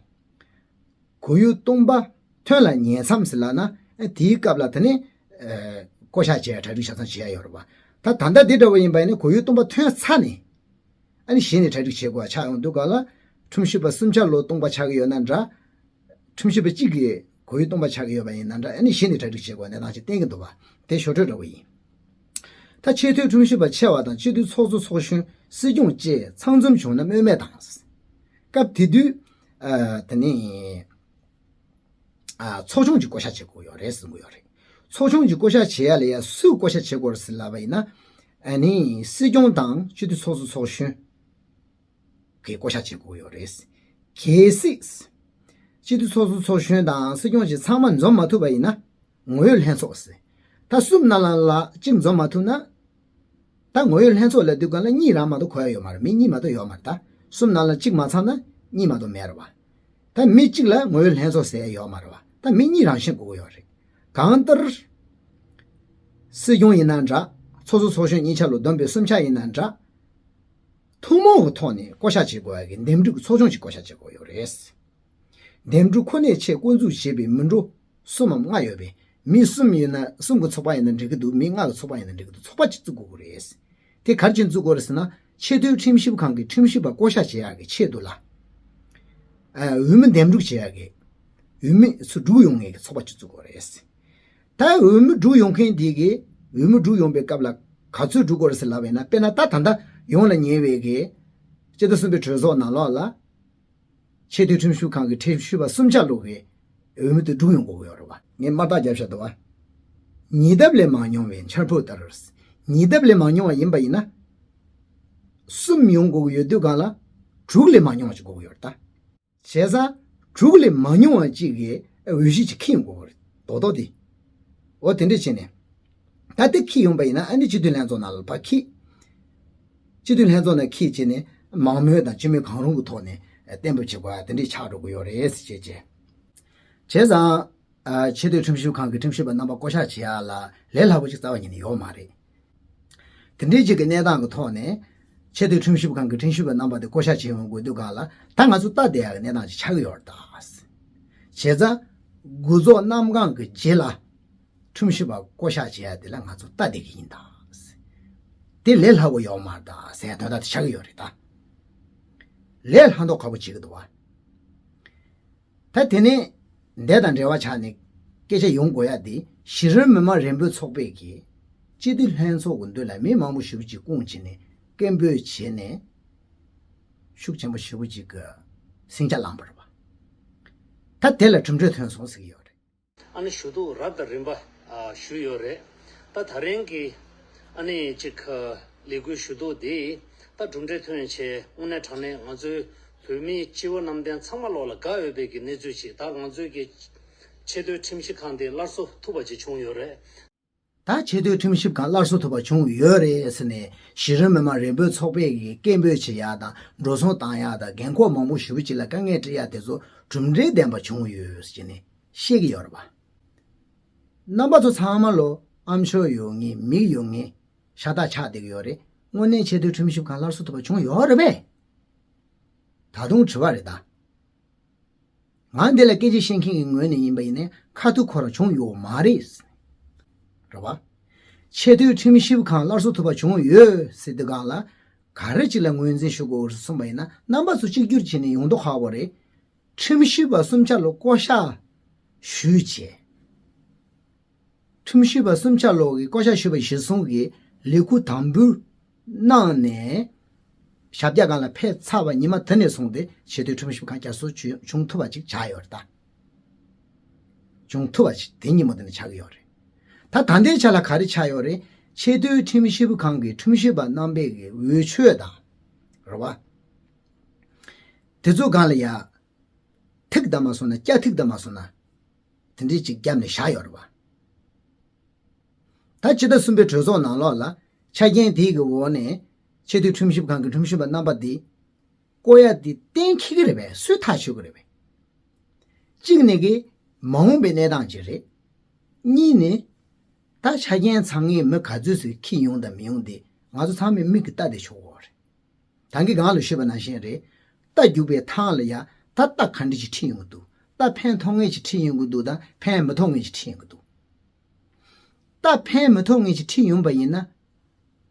གོ་ཡུག་སྟོང་པ་ཐོན་ལ་ཉེ་མཚམས་ཟེར་ལབ་ན་དེའི་སྐབས་ལ་དེ་ནི་བསྐོ་གཞག་བྱས་གྲ་སྒྲིག་ཆ་ཚང་བྱས་ཡ་ཡོད་རེད་བ། ད་ད་ལྟ་འདི་འདྲ་བོ་ཡིན་པ་ཡིན་ན་གོ་ཡུག་སྟོང་པ་ཐོན་ཚར་ནས་ཨ་ནི་གཞི་ནས་གྲ་སྒྲིག་བྱེད་དགོས་པ་ཆགས་ཡོང་དུས་སྒང་ལ་ཁྲིམས་ཞིབ་པ་གསུམ་ཆ་ལོ་སྟོང་པ་ཆགས་ཀྱི་ཡོད་ན་འདྲ། ཁྲིམས་ཞིབ་པ་གཅིག་གིས་གོ་ཡུག་སྟོང་པ་ཆགས་ཀྱི་ཡོད་པ་ཡིན་ན་འདྲ་ཨ་ནི་གཞི་ནས་གྲ་སྒྲིག་བྱེད་དགོས་པ་གནས་སྟངས་ཅིག་བསྟན་གྱི་འདུག་བ། དེ་ཞོར་འཕྲོས་འདྲ་བོ་ཡིན། ད་ཆེས་མཐོའི་ཁྲིམས་ཞིབ་པ་ཆེ་བ་དང་སྤྱི་འཐུས་ཚོགས་གཙོ་ཚོགས་གཞོན་སྲིད་སྐྱོང་བཅས་ཚང་འཛོམས་བྱུང་ན་སྨོས་མེད་དང་། སྐབས་དེ་དུས་ཨ་དེ་ནི་ཨ་ཚོགས་ཆུང་གི་བསྐོ་གཞག་བྱེད་དགོས་ཡོད་རེད་གསུང་གི་ཡོད་རེད། ཚོགས་ཆུང་གི་བསྐོ་གཞག་བྱེད་ཡ་ལ་ཡ་སུས་བསྐོ་གཞག་བྱེད་དགོས་རེད་ཟེར་ལབ་པ་ཡིན་ན། ཨ་ནི་སྲིད་སྐྱོང་དང་སྤྱི་འཐུས་ཚོགས་གཙོ་ཚོགས་གཞོན། གི་བསྐོ་གཞག་བྱེད་དགོས་ཡོད་རེད། གལ་སྲིད། སྤྱི་འཐུས་ཚོགས་གཙོ་ཚོགས་གཞོན་དང་སྲིད་སྐྱོང་བཅས་ཚང་མ་འཛོམས་མ་ཐུབ་པ་ཡིན་ན་ངོ་ཡོད་ལྷན་ཚོགས་ཟེར། ད་གསུམ་ནང་ལ་ལ་གཅིག་འཛོམས་མ་ཐུབ་ན། ད་ངོ་ཡོད་ལྷན་ཚོགས་ལ་དུས་གང་ལ་གཉིས་རང་མ་གཏོགས་གོ་ཡ་ཡོད་མ་རེད། མི་གཉིས་མ་གཏོགས་ཡོད་མ་རེད་ད། གསུམ་ནང་ལ་གཅིག་མ་ཚང་ན་གཉིས་མ་གཏོགས་མེད་རེད་བ། ད་མི་གཅིག་ལ་ངོ་ཡོད་ལྷན་ཚོགས་ཟེར་ཡ་ཡོད་མ་རེད་བ། ད་མི་གཉིས་རང་བཞིན་དགོས་ཀྱི་ཡོད་རེད། གང་ལྟར། སྲིད་སྐྱོང་ཡིན་ན་འདྲ། ཚོགས་གཙོ་ཚོགས་གཞོན་གཉིས་ཆ་ལོ་བསྡོམས་པའི་གསུམ་ཆ་ཡིན་ན་འདྲ། ཐུན་མོང་གི་ཐོག་ནས་བསྐོ་གཞག་བྱེད་དགོས་པ་གི་འདེམས་སྒྲུག་གི་ཚོགས་ཆུང་ཞིག་བསྐོ་གཞག་བྱེད་དགོས་ཡོད་རེད། འདེམས་སྒྲུག་ཁོ་ནའི་ཆེད་བསྐོ་འཛུགས་བྱས་པའི་མི་འགྲོ་གསུམ་མམ་ལྔ་ཡོད་པས་མི་གསུམ་ཡིན་ན་གསུམ་གྱི་ཚོགས་པ་ཡིན་ན་འགྲིག་གི་འདུག་མི་ལྔ་གི་ཚོགས་པ་ཡིན་ན་འགྲིག་གི་འདུག་ཚོགས་པ་གཅིག་བཙུགས་དགོས་ཀྱི་རེད། དེ་ག་རེ་བྱས་བཙུགས་དགོས་རེད་ཟེར་ན་ཆེས་མཐོའི་ཁྲིམས་ཞིབ་ཁང་གི་ཁྲིམས་ཞིབ་པ་བསྐོ་གཞག་བྱེད་ཡག་གི་ཆེད་དུ་ལ། ཨ་འོས་མི་འདེམས་སྒྲུག་བྱེད་ཡག་གི་འོས་མི་ཚུར་བསྒྲུགས་ཡོང་མཁན་གྱི་ཚོགས་པ་གཅིག་བཙུགས་དགོས་རེད། ད་འོས་མི་བསྒྲུགས་ཡོང་མཁན་དེ་གིས་འོས་མི་བསྒྲུགས་ཡོང་པའི་སྐབས་ལ་ག་ཚོད་བསྒྲུགས་དགོས་རེད་ཟེར་ལབ་པ་ཡིན་ན། དཔེར་ན་ད་ད་ལྟ་ཡོང་ལ་ཉེ་བའི་གི་སྤྱི་ཟླ་གསུམ་པའི་གྲོས་ཚོགས་ནང་ལོགས་ལ་ཆེས་མཐོའི་ཁྲིམས་ཞིབ་ཁང་གི་ཁྲིམས་ཞིབ་པ་གསུམ་ཆ་ལོ་གི་འོས་མི་དེ་བསྒྲུགས་ཡོང་དགོས་ཀྱི་ཡོད་རེད་བ། ངས་དམར་རྟགས་བརྒྱབ་བཞག་འདུག་བ། ཉིས་ལྡབ་ལས་མང་མྱོང་བའི་འཆར་འབུལ་ལྟར། ཉིས་ལྡབ་ལས་མང་མྱོང་བ་ཡིན་པ་ཡིན་ན། གསུམ་ཡོང་དགོས་ཀྱི་ཡོད་དུས་སྒང་ལ་དྲུག་ལས་མང་མྱོང་བ་ཅིག་དགོས་ཀྱི་ཡོད་རེད་ད། བྱས་ཙང་དྲུག་ལས་མང་ཉུང་བ་གཅིག་གིས་འོས་གཞི་གཅིག་འཁྱེར་ཡོང་དགོས་པ་རེད། རྡོག་རྡོག་དེ། འོ་དེ་འདྲས་བྱས་ནས། ད་དེ་འཁྱེར་ཡོང་པ་ཡིན་ན་ཨ་ནི་སྤྱི་འཐུས་ལྷན་ཚོགས་ནང་ལ་ཕར་འཁྱེར། སྤྱི་འཐུས་ལྷན་ཚོགས་ནང་འཁྱེར་བྱས་ནས་མང་མོས་དང་སྤྱི་མོས་གང་རུང་གི་ཐོག་ནས་གཏན་འབེབས་བྱེད་དགོས་ཡ་དེ་འདྲས་ཆགས་འགྲོ་གི་ཡོད་རེད་ཟེར་བྱས་བྱས། བྱས་ཙང་། ཨ་ཆེས་མཐོའི་ཁྲིམས་ཞིབ་ཁང་གི་ཁྲིམས་ཞིབ་པ་རྣམ་པ་བསྐོ་གཞག་བྱེད་ཡ་ལ་ལས་སླ་པོ་ཞིག་རྩ་བ་ཉིད་ནས་ཡོད་མ་རེད། དེ་འདྲའི་ཅིག་གི་གནས་སྟངས་ཀྱི་ཐོག་ནས་ཆེས་མཐོའི་ཁྲིམས་ཞིབ་ཁང་གི་ཁྲིམས་ཞིབ་པ་རྣམ་པ་དེ་བསྐོ་གཞག་བྱེད་ཡོང་དགོས་དུས་སྒང་ལ་ད་ང་ཚོ་ལྟ་བསྡད་ཡག་གི་གནས་སྟངས་ཅིག་ཆགས་ཀྱི་ཡོད་རེད་ད། བྱས་ཙང་དགུ་རྫོགས་གནམ་གང་གི་རྗེས་ལ་ཁྲིམས་ཞིབ་པ་བསྐོ་གཞག་བྱེད་ཡག་དེ་ལ་ང་ཚོ་ལྟ་བསྡད་ཀྱི་ཡིན་ད། དེ་ལས་སླ་པོ་ཡོད་མ་རེད་ད་ཟེར་དོན་དག་དེ་ཆགས་ཀྱི་ཡོད་རེད་ད། ལས་སླ་མདོག་ཁ་པོ་བྱེད་ཀྱི་འདུག་བ། ད་དེ་ནས་འདས་དང་འབྲེལ་བ་ཆགས་ནས་སྐད་ཆ་ཡོང་དགོས་ཡ་དེ་གཞི་རིམ་མི་མང་རིམ་སྤོར་ཚོགས་པས་ཀྱིས་སྤྱི་འཐུས་ལྷན་ཚོགས་ཀྱི་མདུན་ལ་མི་མང་པོ་ཞེ་པོ་ཅིག་བསྐུངས་བྱས་ནས་སྐད་འབོད་བྱས་ནས་ཤུགས་ཆེན་པོ་ཞེ་པོ་ཅིག་གི་ཟིང་ཆ་བསླངས་པ་རེད་པ། ད་དེ་ལ་གྲུབ་འབྲས་ཐོན་སོང་ཟེར་གྱི་ཡོད་རེད། ཨ་ནི་ཞུ་གཏུག་རབ་དང་རིམ་པ་ཞུས་ཡོད་རེད། ད་ད་རིང་གི་ཨ་ནི་ཅིག་ལས་འགུལ་ཞུ་གཏུག་འདི་ད་གྲུབ་འབྲས་ཐོན་བྱས་དངོས་གནས་དྲང་གནས་ང་ཚོའི་བོད་མིའི་སྤྱི་བོ་གནམ་བསྟན་ཚང་མ་ལོག་ལ་དགའ་འོས་པའི་གི་གནས་ཚུལ་ཅིག་ད་ང་ཚོའི་གི་ཆེས་མཐོའི་ཁྲིམས་ཞིབ་ཁང་འདི་སླར་གསོ་ཐུབ་པ་ཅིག་བྱུང་ཡོད་རེད། ད་ཆེས་མཐོའི་ཁྲིམས་ཞིབ་ཁང་སླར་གསོ་ཐུབ་པ་བྱུང་ཡོད་རེད་ཟེར་ནས་གཞི་རིམ་མི་མང་རེ་འབོད་ཚོགས་པས་ཀྱི་སྐད་འབོད་བྱེད་ཡག་དང་འགྲོ་སོང་བཏང་ཡག་དང་རྒན་འཁོགས་མང་པོ་ཞེ་པོ་ཅིག་ལ་དཀའ་ངལ་སྤྲད་ཡག་དེ་ཚོ་གྲུབ་འབྲས་ལྡན་པ་བྱུང་ཡོད་ཟེར་ནས་བཤད་ཀྱི་ཡོད་རེད་པ། རྣམ་པ་ཚོ་ཚང་མ་ལོ་ཨ་མཆོག་ཡོད་ངེས་མིག་ཡོད་ངེས་ཤ་སྟག་ཆགས་བསྡད་ཀྱི་ཡོད་རེད། དངོས་གནས་ཆེས་མཐོའི་ཁྲིམས་ཞིབ་ཁང་སླར་གསོ་ཐུབ་པ་བྱུང་ཡོད་རེད་པས། ད་དུང་དྲི་བ་རེད་ད། ང་འདི་ལ་སྐད་ཆ་བཤད་མཁན་གྱི་ངོས་ནས་ཡིན་པ་ཡིན་ན་ཁ་ཐུག་ཁོ་རང་བྱུང་ཡོད་མ་རེད། རེད་བ། ཆེས་མཐོའི་ཁྲིམས་ཞིབ་ཁང་སླར་གསོ་ཐུབ་པ་བྱུང་ཡོད་ཟེར་དུས་སྒང་ལ་ག་རེ་ཅིག་ལ་ངོས་འཛིན་ཞུ་དགོས་རེད་གསུངས་པ་ཡིན་ན་རྣམ་པ་ཚོ་གཅིག་གྱུར་བྱས་ནས་ཡོང་མདོག་ཁ་པོ་རེད། ཁྲིམས་ཞིབ་པ་གསུམ་ཆ་ལ་བསྐོ་བཞག་ཞུས་བྱས། ཁྲིམས་ཞིབ་པ་གསུམ་ཆ་ལོག་གིས་བསྐོ་བཞག་ཞུས་པ་གཞིར་བཟུང་གིས་ལས་ཁུར་དམ་འབུལ་གནང་ནས་ཞབས་བཀྱག་སྒང་ལ་ཕེབས་ཚར་བ་ཉི་མ་དེ་ནས་བཟུང་སྟེ་ཆེས་མཐོའི་ཁྲིམས་ཞིབ་ཁང་བསྐྱར་གསོ་བྱུང་བྱུང་ཐུབ་པ་ཅིག་ཆགས་ཡོད་རེད་ད། བྱུང་ཐུབ་པ་ཅིག་དེ་ཉིན་མོ་དེ་ནས་ཆགས་ཀྱི་ཡོད་རེད། ད་ད་ལྟའི་ཆ་ལ་ག་རེ་ཆགས་ཡོད་རེད། ཆེས་མཐོའི་ཁྲིམས་ཞིབ་ཁང་གི་ཁྲིམས་ཞིབ་པ་རྣམ་པས་ཀྱི་འོས་ཆོས་དང་། རེད་བ། དེ་ཚོ་སྒང་ལ་ཡ། ཐིག་དང་མ་སོང་ན་སྐྱ་ཐིག་དང་མ་སོང་ན། དེ་འདྲའི་ཅིག་བརྒྱབ་ནས་བཞག་ཡོད་རེད་བ། ད་སྤྱི་ཟླ་གསུམ་པའི་གྲོས་ཚོགས་ནང་ལོགས་ལ་ཆ་རྐྱེན་དེའི་གི་འོག་ནས་ཆེས་མཐོའི་ཁྲིམས་ཞིབ་ཁང་གི་ཁྲིམས་ཞིབ་པ་རྣམ་པ་འདི་བསྐོ་ཡ་འདི་གཏན་འཁེལ་གི་རེད་པས། སུས་ཐག་ཆོད་གི་རེད་པས། གཅིག་ནས་གི་མ་འོངས་པའི་གནས་སྟངས་ཅིག་རེད། གཉིས་ནས་ད་ཆ་རྐྱེན་ཚང་མས་མི་ག་ཚོད་ཟིག་འཁྱེར་ཡོང་དང་མི་ཡོང་དེ་ང་ཚོ་ཚང་མས་མིག་གིས་ལྟ་བསྡད་ཆོག་གི་རེད། ད་གིན་སྒང་ལ་ཞུས་པ་ནང་བཞིན་རེད། རྟ་རྒྱུག་པའི་ཐང་ལ་ཡ་ད་རྟ་ག་འདྲ་ཅིག་ཁྲིད་ཡོང་གི་འདུག་རྟ་ཕན་ཐོགས་མཁན་ཅིག་ཁྲིད་ཡོང་གི་འདུག་དང་ཕན་མི་ཐོགས་མཁན་ཅིག་ཁྲིད་ཡོང་གི་འདུག་རྟ་ཕན་མི་ཐོགས་མཁན་ཅིག་ཁྲིད་ཡོང་པ་ཡིན་ན།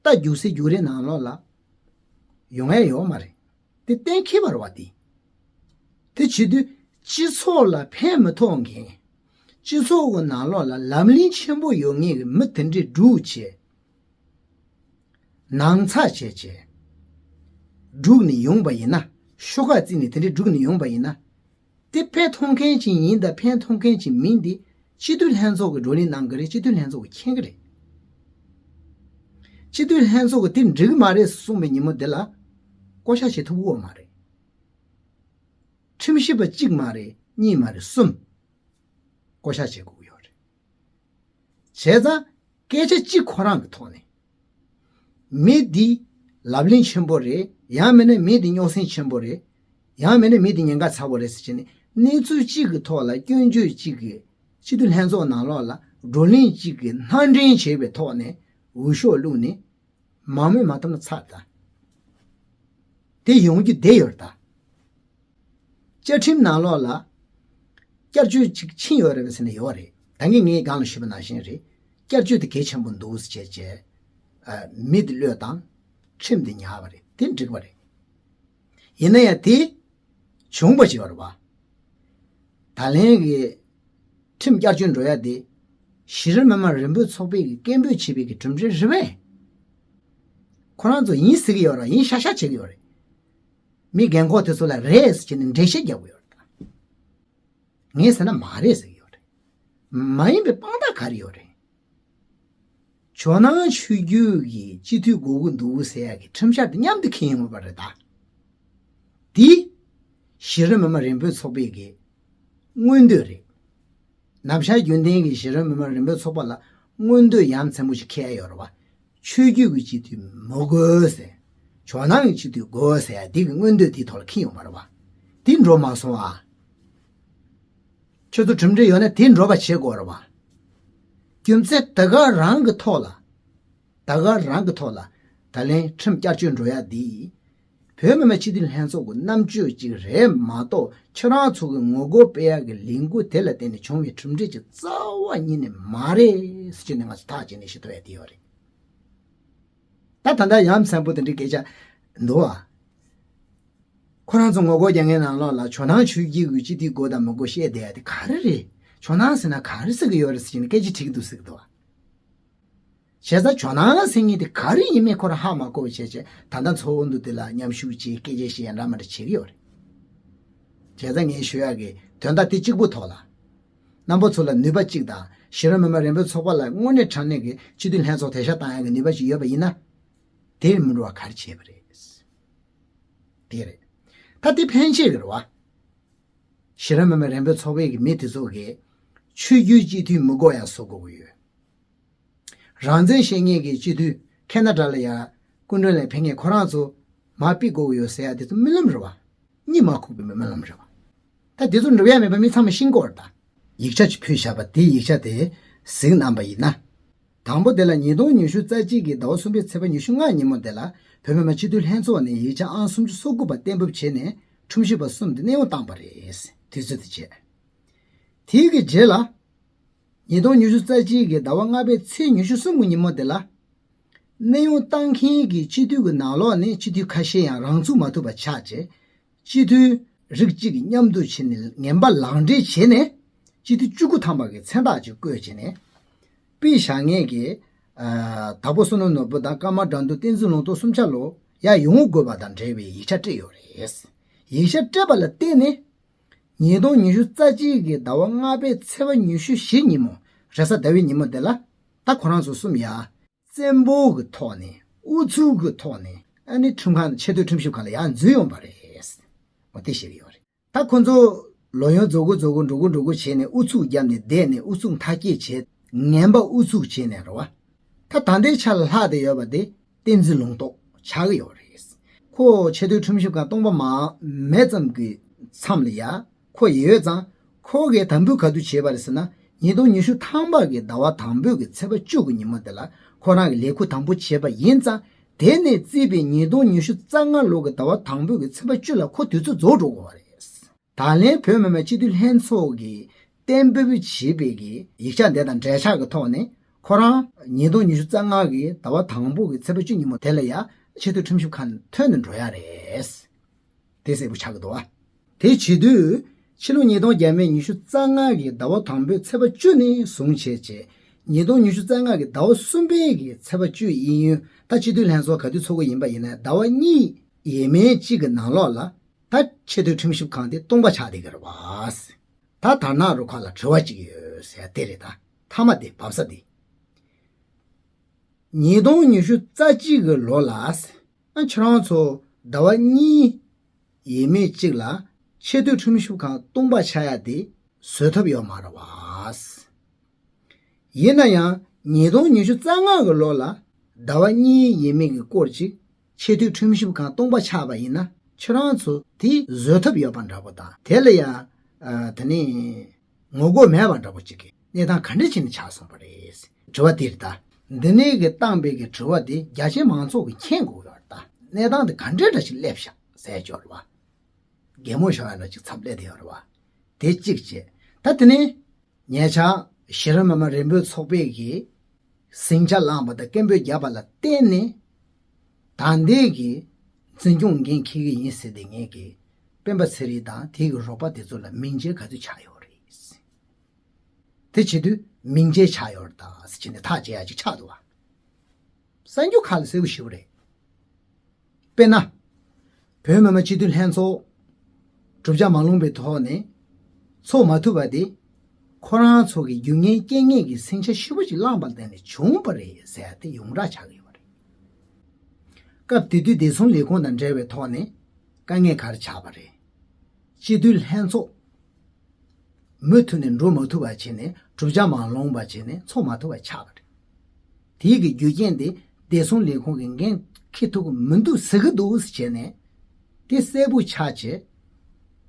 རྟ་རྒྱུག་སའི་རྒྱུག་རའི་ནང་ལོགས་ལ་ཡོང་ཡ་ཡོད་མ་རེད། དེ་གཏན་འཁེལ་བ་རེད་བ་དེ། དེ་བྱེད་དུས་སྤྱི་ཚོགས་ལ་ཕན་མི་ཐོགས་མཁན། སྤྱི་ཚོགས་ཀྱི་ནང་ལོགས་ལ་ལམ་ལྷིང་ཆེན་པོ་ཡོད་མཁན་གྱི་མི་དེ་འདྲས་སྒྲུག་བྱས། ནང་ཚགས་བྱས་བྱས། སྒྲུག་ནས་ཡོང་པ་ཡིན་ན། ཤོག་ཁག་བརྩིས་ནས་དེ་འདྲས་སྒྲུག་ནས་ཡོང་པ་ཡིན་ན། དེ་ཕན་ཐོགས་མཁན་ཅིག་ཡིན་དང་ཕན་ཐོགས་མཁན་ཅིག་མིན་དེ་སྤྱི་འཐུས་ལྷན་ཚོགས་ཀྱིས་བགྲོ་གླེང་གནང་གི་རེད། སྤྱི་འཐུས་ལྷན་ཚོགས་ཀྱིས་མཁྱེན་གི་རེད། སྤྱི་འཐུས་ལྷན་ཚོགས་ཀྱིས་དེ་འགྲིག་གི་མ་རེད་གསུངས་པའི་ཉིན་མོ་དེ་ལ་བསྐོ་བཞག་བྱེད་ཐུབ་ཀྱི་ཡོད་མ་རེད། ཁྲིམས་ཞིབ་པ་གཅིག་མ་རེད། གཉིས་མ་རེད། གསུམ། བསྐོ་བཞག་བྱེད་དགོས་ཀྱི་ཡོད་རེད། བྱས་ཙང་སྐད་ཆ་གཅིག་ཁོ་རང་གི་ཐོག་ནས། མི་འདི་ལབ་གླེང་ཆེན་པོ་རེད། ཡང་མིན་ན་མི་འདི་རྙོག་ཟིང་ཆེན་པོ་རེད། ཡང་མིན་ན་མི་འདི་ཉེན་ཁ་ཚ་པོ་རེད་ཟེར་བྱས་ནས་གནས་ཚུལ་གཅིག་གི་ཐོག་ལ་སྐྱོན་བརྗོད་གཅིག་གིས་སྤྱི་འཐུས་ལྷན་ཚོགས་ནང་ལོགས་ལ་བགྲོ་གླེང་གཅིག་གིས་སྣ་འདྲེན་བྱས་པའི་ཐོག་ནས་འོས་ཤོག་བླུགས་ནས་མང་མོས་མ་ཐོབ་ན་ཚར་ད། དེ་ཡོང་རྒྱུ་བསྡད་ཡོད་རེད་ད། བཅའ་ཁྲིམས་ནང་ལོགས་ལ་བསྐྱར་བཅོས་ཅིག་ཕྱིན་ཡོད་རེད་པས་ཟེར་ནས་ཡོད་རེད། ད་གིན་ངས་སྒང་ལ་ཞུས་པ་ནང་བཞིན་རེད། བསྐྱར་བཅོས་དེ་གལ་ཆེན་པོ་འདུག་ཟེར་བྱས་བྱས། ཨ། མི་དེ་བློས་བཏང་། ཁྲིམས་དེ་ཉར་བ་རེད། དེ་འགྲིག་པ་རེད། ཡིན་ན་ཡང་དེ་བྱུང་བ་ཞིག་ཡོད་རེད་པ། ད་ལན་གྱི་ཁྲིམས་བསྐྱར་བཅོས་འགྲོ་ཡ་དེ་གཞི་རིམ་མི་མང་རེ་འབོད་ཚོགས་པས་ཀྱི་སྐད་འབོད་བྱས་པའི་གི་གྲུབ་འབྲས་རེད་པས། ཁོ་རང་ཚོ་ཡིན་ཟེར་གྱི་ཡོད་རེད། ཡིན་ཤག་ཤག་བྱེད་ཀྱི་ཡོད་རེད། མི་རྒན་འཁོགས་དེ་ཚོ་ལ་རེད་ཟེར་བྱས་ནས་འགྲེལ་བཤད་རྒྱག་གི་ཡོད་རེད། ངས་ཟེར་ན་མ་རེད་ཟེར་གྱི་ཡོད་རེད། མ་ཡིན་པའི་དཔང་རྟགས་ག་རེ་ཡོད་རེད། ཇོ་ནང་ཆོས་བརྒྱུད་ཀྱི་སྤྱི་འཐུས་དགོས་ཀྱི་འདུག་ཟེར་ཡ་གི་ཁྲིམས་འཆར་དེ་མཉམ་དུ་འཁྱེར་ཡོང་དགོས་པ་རེད་ད། འདི་གཞི་རིམ་མི་མང་རེ་འབོད་ཚོགས་པའི་གི་མངོན་འདོད་རེད། ནམ་ཞར་རྒྱུན་ལྡན་གྱི་གཞི་རིམ་མི་མང་རེ་འབོད་ཚོགས་པ་ལ་མངོན་འདོད་ཡ་མཚན་པོ་ཞིག་འཁྱེར་ཡ་ཡོད་རེད་བ། ཆོས་བརྒྱུད་ཀྱི་སྤྱི་འཐུས་མི་དགོས་ཟེར། ཇོ་ནང་གི་སྤྱི་འཐུས་དགོས་ཟེར་ཡ་འདི་གི་མངོན་འདོད་དེའི་ཐོག་ལ་འཁྱེར་ཡོང་བ་རེད་བ། འདི་འགྲོ་མ་སོང་ཨ། ཁྱོད་ཚོ་གྲུབ་འབྲས་ཡོད་ན་དེ་འགྲོ་བ་བྱེད་དགོས་རེད་བ། རྒྱུ་མཚན་དེ་ག་རང་གི་ཐོག་ལ། དེ་ག་རང་གི་ཐོག་ལ་ད་ལན་ཁྲིམས་བསྐྱར་བཅོས་འགྲོ་ཡ་འདི། བོད་མི་མང་སྤྱི་འཐུས་ལྷན་ཚོགས་ཀྱི་རྣམ་དཔྱོད་ཅིག་རེད་མ་གཏོགས་ཁྱེད་རང་ཚོ་གི་ངོ་རྒོལ་སྤེལ་ཡག་གི་ལས་འགུལ་དེ་ལ་བརྟེན་ནས་བྱུང་བའི་གྲུབ་འབྲས་ཅིག་རྩ་བ་ཉིད་ནས་མ་རེད་ཟེར་ནས་ང་ཚོ་ཐག་བཅད་ནས་ཞུ་ཐུབ་ཡ་དེ་ཡོད་རེད། ད་ད་ལྟ་ཡ་མཚན་པོ་དེ་འདྲའི་སྐད་ཆ་འདུག་ཨ། ཁོ་རང་ཚོ་ངོ་རྒོལ་རྒྱག་མཁན་ནང་ལོགས་ལ་ཇོ་ནང་ཆོས་བརྒྱུད་ཀྱི་སྤྱི་འཐུས་དགོས་དང་མི་དགོས་བཤད་བསྡད་ཡ་དེ་ག་རེ་རེད། ཇོ་ནང་ཟེར་ན་ག་རེ་ཟེར་གི་ཡོད་རེད་ཟེར་ནས་སྐད་ཆ་དྲིས་ཀྱི་འདུག་ཟེར་གི་འདུག་ཨ། བྱས་ཙང་ཇོ་ནང་ཟེར་མཁན་དེ་ག་རེ་ཡིན་མིན་ཁོ་རང་ཧ་མ་གོ་བ་བྱས་བྱས་ད་ལྟ་ཚོགས་འདུ་དེ་ལ་མཉམ་ཞུགས་བྱས་སྐད་ཆ་བཤད་ཡ་འདྲ་མི་འདྲ་བྱེད་ཀྱི་ཡོད་རེད། བྱས་ཙང་ངས་ཞུ་ཡག་གི་དོན་དག་དེ་གཅིག་པུ་ཐོག་ལ། རྣམ་པ་ཚོ་ལ་ནུས་པ་གཅིག་དང་གཞི་རིམ་མི་མང་རེ་འབོད་ཚོགས་པ་ལ་དངོས་གནས་དྲང་གནས་ཀྱི་སྤྱི་འཐུས་ལྷན་ཚོགས་དེ་ཤ་བཏང་ཡག་གི་ནུས་པ་ཅིག་ཡོད་པ་ཡིན་ན། དེར་མི་འགྲོ་བ་ག་རེ་བྱས་པ་རེད། དེ་རེད། ད་དེ་ཕན་ཆད་ཀྱི་རེད་བ། གཞི་རིམ་མི་མང་རེ་འབོད་ཚོགས་པའི་གི་མི་དེ་ཚོ་གིས་ཆོས་བརྒྱུད་སྤྱི་འཐུས་མི་དགོས་ཡ་བཟོ་དགོས་ཀྱི་ཡོད། རང་བཙན་བཤད་མཁན་གྱི་སྤྱི་འཐུས་ཁེ་ན་ཌ་ལ་ཡ་སྐུ་མགྲོན་ལ་ཕེབས་མཁན་ཁོ་རང་ཚོ་མར་ཕུད་དགོས་ཀྱི་ཡོད་ཟེར་ཡ་དེ་ཚོ་རྨི་ལམ་རེད་བ། གཉིད་མ་ཁུག་པའི་རྨི་ལམ་རེད་བ། ད་དེ་ཚོ་འགྲུབ་ཡ་མེད་པ་མི་ཚང་མས་ཤེས་ཀྱི་ཡོད་རེད་ད། ཡིག་ཆ་ཅིག་ཕུལ་བཞག་པ་དེའི་ཡིག་ཆ་དེ་གཟིགས་གནང་པ་ཡིན་ན། དང་པོ་དེ་ལ་ཉིས་སྟོང་ཉི་ཤུ་རྩ་གཅིག་གི་ཟླ་བ་གསུམ་པའི་ཚེས་པ་ཉི་ཤུ་ལྔ་ཉིན་མོ་དེ་ལ་བོད་མི་མང་སྤྱི་འཐུས་ལྷན་ཚོགས་ནས་ཡིག་ཆ་ཨང་སུམ་ཅུ་སོ་དགུ་པ་གཏན་འབེབས་བྱས་ནས་ཁྲིམས་ཞིབ་པ་གསུམ་དེ་གནས་དབྱུང་བཏང་པ་རེད། དུས་ཚོད་དེ་བྱས། དེའི་གི་རྗེས་ལ། ཉིས་སྟོང་ཉི་ཤུ་རྩ་གཅིག་གི་ཟླ་བ་ལྔ་པའི་ཚེས་ཉི་ཤུ་གསུམ་གི་ཉིན་མོ་དེ་ལ། གནས་དབྱུང་བཏང་མཁན་གྱི་སྤྱི་འཐུས་ཀྱི་ནང་ལོགས་ནས་སྤྱི་འཐུས་ཁ་ཤས་ཡང་རང་ཚུགས་མ་ཐུབ་པ་ཆགས་རྗེས། སྤྱི་འཐུས་རིགས་གཅིག་མཉམ་དུ་བྱས་ནས་ངན་པ་ལག་འབྲེལ་བྱས་ནས་སྤྱི་འཐུས་བཅུ་དགུ་ཐམ་པ་གི་མཚན་རྟགས་ཅིག་བཀོད་བྱས་ནས། པི་ཞང་ངེད་ཀྱིས་དྭགས་པོ་བསོད་ནམས་ནོར་བུ་དང་ཀརྨ་དགྲ་འདུལ་བསྟན་འཛིན་ལུང་རྟོགས་གསུམ་ཆ་ལོ་ཡར་ཡོང་དགོས་པ་དང་འབྲེལ་བའི་ཡིག་ཆ་སྤྲད་ཡོད་རེད། ཡིག་ཆ་སྤྲད་པ་ལ་བརྟེན་ནས། ཉིས་སྟོང་ཉི་ཤུ་རྩ་གཅིག་གི་ཟླ་བ་ལྔ་པའི་ཚེས་པ་ཉི་ཤུ་བཞི་ཉིན་མོ་རེས་གཟའ་ཟླ་བའི་ཉིན་མོ་དེ་ལ་ད་ཁོ་རང་ཚོ་གསུམ་ཡ། བཙན་པོ་གི་ཐོག་ནས་ཨུ་ཚུགས་ཀྱི་ཐོག་ནས་ཨ་ནི་ཁྲིམས་ཁང་ཆེས་མཐོའི་ཁྲིམས་ཞིབ་ཁང་ལ་ཡར་འཛུལ་ཡོང་པ་རེད། འོ་དེ་བཤད་ཀྱི་ཡོད་རེད། ད་ཁོ་ཚོ་ལོ་ཡོན་རྫོགས་གི་རྫོགས་གི་འགྲོ་གི་འགྲོ་གི་བྱས་ནས་ཨུ་ཚུགས་བརྒྱབ་ནས་བསྡད་ནས་ཨུ་ཚུགས་མཐའ་སྐྱེལ་བྱས་ངན་པ་ཨུ་ཚུགས་བྱས་ནས་རེད་བ། ད་ད་ལྟའི་ཆ་ལ་ལྷག་བསྡད་ཡོད་པ་དེ་བསྟན་འཛིན་ལུང་རྟོགས་ཆགས་ཀྱི་ཡོད་རེད། ཁོ་ཆེས་མཐོའི་ཁྲིམས་ཞིབ་ཁང་སྟོང་པ་མ་མེད་ཙམ་གྱི་མཚམས་ལ་ཡ་ཁོ་ཡོད་ཙང་། ཁོ་གིས་དམ་འབུལ་ག་དུས་བྱས་པ་རེད་ཟེར་ན། ཉིས་སྟོང་ཉི་ཤུ་ཐམ་པ་གི་ཟླ་བ་དང་པོའི་གི་ཚེས་པ་བཅུ་གི་ཉིན་མོ་དེ་ལ་ཁོ་རང་གི་ལས་ཁུར་དང་པོ་བྱས་པ་ཡིན་ཙང་། དེ་ནས་བརྩིས་པའི་ཉིས་སྟོང་ཉི་ཤུ་རྩ་ལྔ་ལོ་གི་ཟླ་བ་དང་པོའི་གི་ཚེས་པ་བཅུ་ལ་ཁོ་དུས་ཚོད་རྫོགས་འགྲོ་དགོས་པ་རེད། ད་ལན་བོད་མི་མང་སྤྱི་འཐུས་ལྷན་ཚོགས་ཀྱིས་གཏན་འབེབས་བྱས་པའི་གི་ཡིག་ཆ་འདི་དང་འབྲེལ་ཆགས་ཀྱི་ཐོག་ནས་ཁོ་རང་ཉིས་སྟོང་ཉི་ཤུ་རྩ་ལྔ་གི་ཟླ་བ་དང་པོ་གི་ཚེས་པ་བཅུ་ཉིན་མོ་དེ་ལ་ཡ་ཆེས་མཐོའི་ཁྲིམས་ཞིབ་ཁང་ནས་ཐོན་ནས་འགྲོ་ཡ་རེད། དེ་གསལ་པོ་ཆགས་ཀྱི་འདུག་བ། དེ་བྱེད་དུས་ཕྱི་ལོ་ཉིས་སྟོང་བརྒྱ་མེད་ཉི་ཤུ་རྩ་ལྔ་གི་ཟླ་བ་དང་པོའི་ཚེས་པ་བཅུ་ནས་བཟུང་བྱས་རྗེས་ཉིས་སྟོང་ཉི་ཤུ་རྩ་ལྔ་གི་ཟླ་བ་གསུམ་པའི་གི་ཚེས་པ་བཅུ་ཡིན་ཡུན་ད་སྤྱི་འཐུས་ལྷན་ཚོགས་ག་དུས་ཚོགས་ཀྱི་ཡིན་པ་ཡིན་ན་ཟླ་བ་གཉིས་ཡས་མས་གཅིག་གི་ནང་ལོགས་ལ། ད་ཆེས་མཐོའི་ཁྲིམས་ཞིབ་ཁང་དེ་སྟོང་པ་ཆགས་བསྡད་ཀྱི་རེད་བ། ད་དར་ནག་རུ་ཁག་ལ་དྲི་བ་གཅིག་ཡོད་ཟེར་དེ་རེད་ད། མཐའ་མ་དེ་བབས་ས་དེ། ཉིས་སྟོང་ཉི་ཤུ་རྩ་གཅིག་གི་ལོ་ལ། ཨ་ཁྱེད་རང་ཚོ་ཟླ་བ་གཉིས་ཡས་མས་གཅིག་ལ་ཆེས་མཐོའི་ཁྲིམས་ཞིབ་ཁང་སྟོང་པ་ཆགས་ཡ་དེ་བཟོད་ཐབས་ཡོད་མ་རེད་བ། ཡིན་ན་ཡང་ཉིས་སྟོང་ཉི་ཤུ་རྩ་ལྔ་གི་ལོ་ལ་ཟླ་བ་གཉིས་ཡས་མས་ཀྱི་སྐོར་ཅིག་ཆེས་མཐོའི་ཁྲིམས་ཞིབ་ཁང་སྟོང་པ་ཆགས་པ་ཡིན་ན་ཁྱེད་རང་ཚོ་དེ་བཟོད་ཐབས་ཡོད་པ་འདྲ་པོ་དང་དེ་ལ་ཡང་ཨ་དེ་ནི་ངོ་རྒོལ་མེད་པ་འདྲ་པོ་ཅིག་གི་གནས་སྟངས་ག་འདྲ་བྱས་ནས་ཆགས་སོང་བ་རེད། དྲི་བ་དེ་རེད་ད། འདི་ནས་གི་བཏང་པའི་གི་དྲི་བ་དེ་རྒྱ་ཆེའི་མང་ཚོགས་ཀྱིས་མཁྱེན་དགོས་ཡོད་རེད་ད། གནས་སྟངས་དེ་ག་འདྲའི་འདྲ་ཞིག་སླེབས་ཤག་ཟེར་ཡ་ཅིག་ཡོད་རེད་བ། གད་མོ་ཤོར་ཡ་འདྲ་ཅིག་མཚམས་སླེབས་བསྡད་ཡོད་རེད་བ། དེ་གཅིག་བྱས། ད་དེ་ནས། ཉེ་ཆར་གཞི་རིམ་མི་མང་རིམ་པ་ཚོགས་པའི་གི་ཟིང་ཆ་བསླངས་པ་དང་སྐད་འབོད་བརྒྱབ་པ་ལ་བརྟེན་ནས་ད་ལྟའི་གི་འཛིན་སྐྱོང་འགན་འཁྱེར་གི་ཡིན་ཟེར་ཏེ་ངས་གི་སྤེན་པ་ཚེ་རིང་དང་དེའི་གི་རོགས་པ་དེ་ཚོ་ལ་མིང་ཆད་ག་ཚོད་ཆགས་ཡོད་རེད། དེ་བྱེད་དུས་མིང་ཆད་ཆགས་ཡོད་རེད་ད་ཟེར་བྱས་ནས་ཐག་བཅད་ཡ་ཅིག་ཆགས་འདུག་བ། གསར་འགྱུར་ཁག་ལ་གསལ་པོ་ཞེ་པོ་རེད། དཔེར་ན། བོད་མི་མང་སྤྱི་འཐུས་ལྷན་ཚོགས་གྲུབ་ཆ་མ་ལོངས་པའི་ཐོག་ནས་ཚོགས་མ་ཐུབ་པ་དེ་ཁོ་རང་ཚོ་གི་རྒྱུ་རྐྱེན་རྐྱེན་ངན་གྱི་ཟིང་ཆ་ཞེ་པོ་ཅིག་བསླངས་པ་ལ་བརྟེན་ནས་བྱུང་བ་རེད་ཟེར་ཡ་དེ་ཡོངས་གྲགས་ཆགས་ཀྱི་ཡོད་པ་རེད། སྐབས་དེ་དུས་བདེ་སྲུང་ལས་ཁུངས་དང་འབྲེལ་བའི་ཐོག་ནས་དཀའ་ངལ་ག་རེ་ཆགས་པ་རེད། སྤྱི་འཐུས་ལྷན་ཚོགས་མུ་མཐུད་ནས་འགྲོ་མ་ཐུབ་པ་བྱས་ནས་གྲུབ་ཆ་མ་ལོངས་པ་བྱས་ནས་ཚོགས་མ་ཐུབ་པ་ཆགས་པ་རེད། དེའི་གི་རྒྱུ་རྐྱེན་དེ་བདེ་སྲུང་ལས་ཁུངས་ཀྱིས་འགན་འཁྱེར་ཐུབ་ཀྱི་མི་འདུག་ཟེར་གི་འདུག་ཟེར་བྱས་ནས་དེ་གསལ་པོ་ཆགས་བྱས་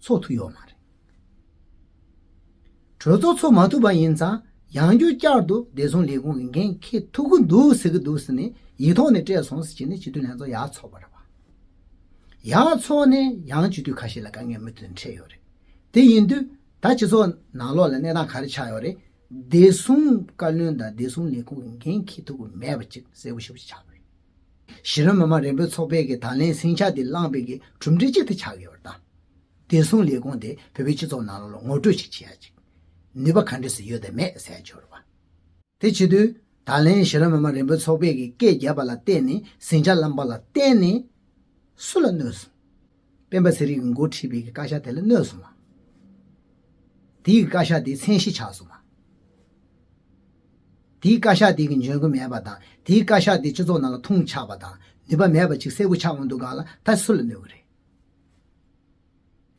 ཚོགས་ཐུབ་ཡོད་མ་རེད། གྲོས་ཚོགས་ཚོགས་མ་ཐུབ་པ་ཡིན་ཙང་ཡང་བསྐྱར་བསྐྱར་དུ་བདེ་སྲུང་ལས་ཁུངས་ཀྱིས་འགན་འཁྱེར་ཐུབ་ཀྱི་འདུག་ཟེར་གི་འདུག་ཟེར་ནས་ཡིག་ཐོག་ནས་སྤྲད་སོང་ཟེར་བྱས་ནས་སྤྱི་འཐུས་ལྷན་ཚོགས་ཡར་ཚོགས་པ་རེད་བ། ཡར་ཚོགས་ནས་ཡང་སྤྱི་འཐུས་ཁ་ཤས་ལ་དཀའ་ངལ་མུ་མཐུད་ནས་འཕྲད་ཡོད་རེད། དེ་ཡིན་དུས་ད་སྤྱི་ཚོགས་ནང་ལོགས་ལ་གནས་སྟངས་ག་རེ་ཆགས་ཡོད་རེད། བདེ་སྲུང་བཀའ་བློན་དང་བདེ་སྲུང་ལས་ཁུངས་ཀྱིས་འགན་འཁྱེར་ཐུབ་ཀྱི་མེད་པ་ཅིག་གསལ་པོ་ཞེ་པོ་ཅིག་ཆགས་པ་རེད། གཞི་རིམ་མི་མང་རིམ་པ་ཚོགས་པའི་གི་ད་ལན་ཟིང་ཆ་དེ་བསླངས་པའི་གི་གྲུབ་འབྲས་གཅིག་དེ་ཆགས་ཡོད་རེད་ད། བདེ་སྲུང་ལས་ཁུངས་དེ་བོད་པའི་སྤྱི་ཚོགས་ནང་ལོགས་ལ་ངོ་སྤྲོད་ཅིག་བྱེད་ཡ་ཅིག་ནུས་པ་ག་འདྲས་སུ་ཡོད་དམ་མེད་ཟེར་ཡ་ཅིག་ཡོད་རེད་བ། དེ་བྱེད་དུས་ད་ལན་གཞི་རིམ་མི་མང་རིམ་པ་ཚོགས་པའི་གི་སྐད་བརྒྱབ་པ་ལ་བརྟེན་ནས་ཟིང་ཆ་བསླངས་པ་ལ་བརྟེན་ནས་སུ་ལ་གནོད་སོང་། སྤེན་པ་ཚེ་རིང་གིས་འགོ་ཁྲིད་པའི་གི་བཀའ་ཤག་དེ་ལ་གནོད་སོང་བ། དེའི་གི་བཀའ་ཤག་དེ་མཚན་གཞི་ཆགས་སོང་བ། དེའི་བཀའ་ཤག་དེ་གི་འཇོན་གི་མེད་པ་དང་དེའི་བཀའ་ཤག་དེ་སྤྱི་ཚོགས་ནང་ལ་ཐུང་ཆགས་པ་དང་ནུས་པ་མེད་པ་ཅིག་གསལ་པོ་ཆགས་འོང་དུས་སྒང་ལ་ད་སུ་ལ་གནོད་གི་རེད།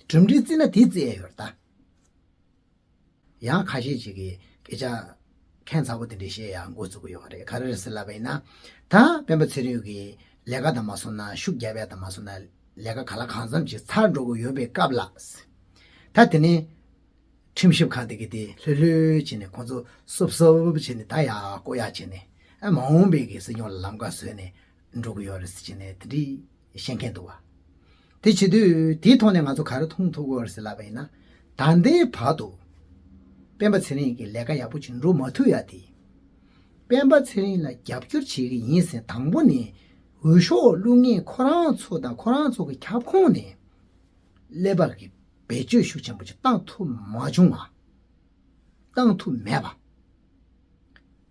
གྲུབ་འབྲས་བརྩིས་ན་དེ་བརྩི་ཡ་ཡོད་རེད་ད། ཡང་ཁ་ཤས་ཅིག་གིས་སྐད་ཆ་ཁ་ ཁྱད་མཚར་པོ་དེ་འདྲ་བཤད་ཡ་འགོ་བཙུགས་ཀྱི་ཡོད་རེད། ག་རེ་རེད་ཟེར་ལབ་པ་ཡིན་ན། ད་སྤེན་པ་ཚེ་རིང་གིས་ལས་ཀ་དང་མ་སོང་ན་ཤུགས་རྒྱབ་ཡ་དང་མ་སོང་ན་ལས་ཀ་ག་ལ་གང་འཚམ་ཅིག་ཚར་འགྲོ་གི་ཡོད་པའི་སྐབས་ལ། ད་དེ་ནས་ཁྲིམས་ཞིབ་ཁང་དེ་གི་དེ་ལྷོད་ལྷོད་བྱས་ནས་ཁོང་ཚོ་སོབ་སོབ་བྱས་ནས་ད་ཡ་བསྐོ་ཡ་བྱས་ནས་ཨ་མ་འོངས་པའི་གི་སྲིད་སྐྱོང་ལ་ལམ་ཁ་བཟོས་ནས་འགྲོ་གི་ཡོད་རེད་ཟེར་བྱས་ནས་དེ་འདྲའི་བཤད་མཁན་འདུག་བ། དེ་བྱེད་དུས་དེའི་ཐོག་ནས་ང་ཚོ་ག་རེ་མཐོང་ཐུབ་ཀྱི་ཡོད་རེད་ཟེར་ལབ་པ་ཡིན་ན། ད་ལྟའི་བར་དུ་སྤེན་པ་ཚེ་རིང་གིས་ལས་ཀ་ཡག་པོ་ཅིག་འགྲོ་མ་ཐུབ་ཡ་དེ། སྤེན་པ་ཚེ་རིང་ལ་རྒྱབ་སྐྱོར་བྱེད་ཀྱི་ཡིན་ཟེར་དང་པོ་ནས་འོས་ཤོག་བླུག་མཁན་ཁོ་རང་ཚོ་དང་ཁོ་རང་ཚོ་གི་ཁྱབ་ཁོངས་ནས་ཀླད་པ་གི་བེད་སྤྱོད་ཤུགས་ཆེན་པོ་ཅིག་བཏང་ཐུབ་མ་བྱུང་བ། བཏང་ཐུབ་མེད་པ།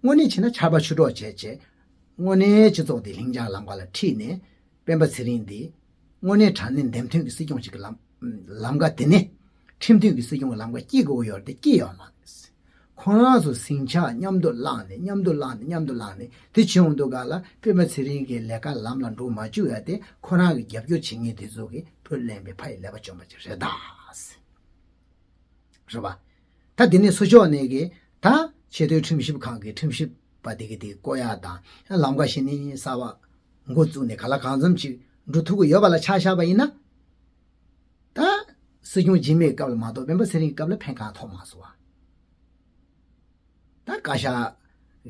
དངོས་གནས་བྱས་ན་ཆར་པ་ཆུ་གྲོགས་བྱས་བྱས། དངོས་གནས་སྤྱི་ཚོགས་དེ་ལྷིང་འཇགས་ལམ་ཁ་ལ་ཁྲིད་ནས། སྤེན་པ་ཚེ་རིང་འདི་དངོས་གནས་དྲང་གནས་འདེམས་ཐོན་གྱི་སྲིད་སྐྱོང་ཞིག་གི་ལམ་ལམ་ཁ་དེ་ནས་ཁྲིམས་མཐུན་གྱི་སྲིད་སྐྱོང་གི་ལམ་ཁ་སྐྱེལ་དགོས་ཀྱི་ཡོད་རེད་དེ་སྐྱེལ་ཡོད་མ་རེད། ཁོང་རང་ཚོ་ཟིང་ཆ་མཉམ་དུ་བླངས་ནས་མཉམ་དུ་བླངས་ནས་མཉམ་དུ་བླངས་ནས་དེ་བྱེད་ཡོང་དུས་ག་ལ་སྤེན་པ་ཚེ་རིང་གི་ལས་ཀ་ལམ་ལ་འགྲོ་མ་བཅུག་ཡ་དེ་ཁོ་རང་གི་རྒྱབ་སྐྱོར་བྱེད་མཁན་དེ་ཚོ་གི་བུ་གླེན་པའི་ཕ་ཡི་ཀླད་པ་བཅོམ་པ་ཅིག་རེད་ད། རེད་པ། ད་འདི་ནས་སུ་ཕྱོགས་ནས་ཀྱི་ད་ཆེས་མཐོའི་ཁྲིམས་ཞིབ་ཁང་གི་ཁྲིམས་ཞིབ་པ་དེ་གི་དེ་བསྐོ་ཡག་དང་ལམ་ཁ་ཞིག་ནི་གསར་པ་འགོ་བཙུགས་ནས་ག་ལ་གང་འཚམ་ཅིག་འགྲོ་ཐུབ་ཀྱི་ཡོད་པ་ལ་ཆ་བཞག་པ་ཡིན་ན། ད་སྲིད་སྐྱོང་རྗེས་མའི་སྐབས་ལ་མ་གཏོགས་སྤེན་པ་ཚེ་རིང་གི་སྐབས་ལ་ཕན་གང་ཐོགས་མ་སོང་བ། ད་བཀའ་ཤག་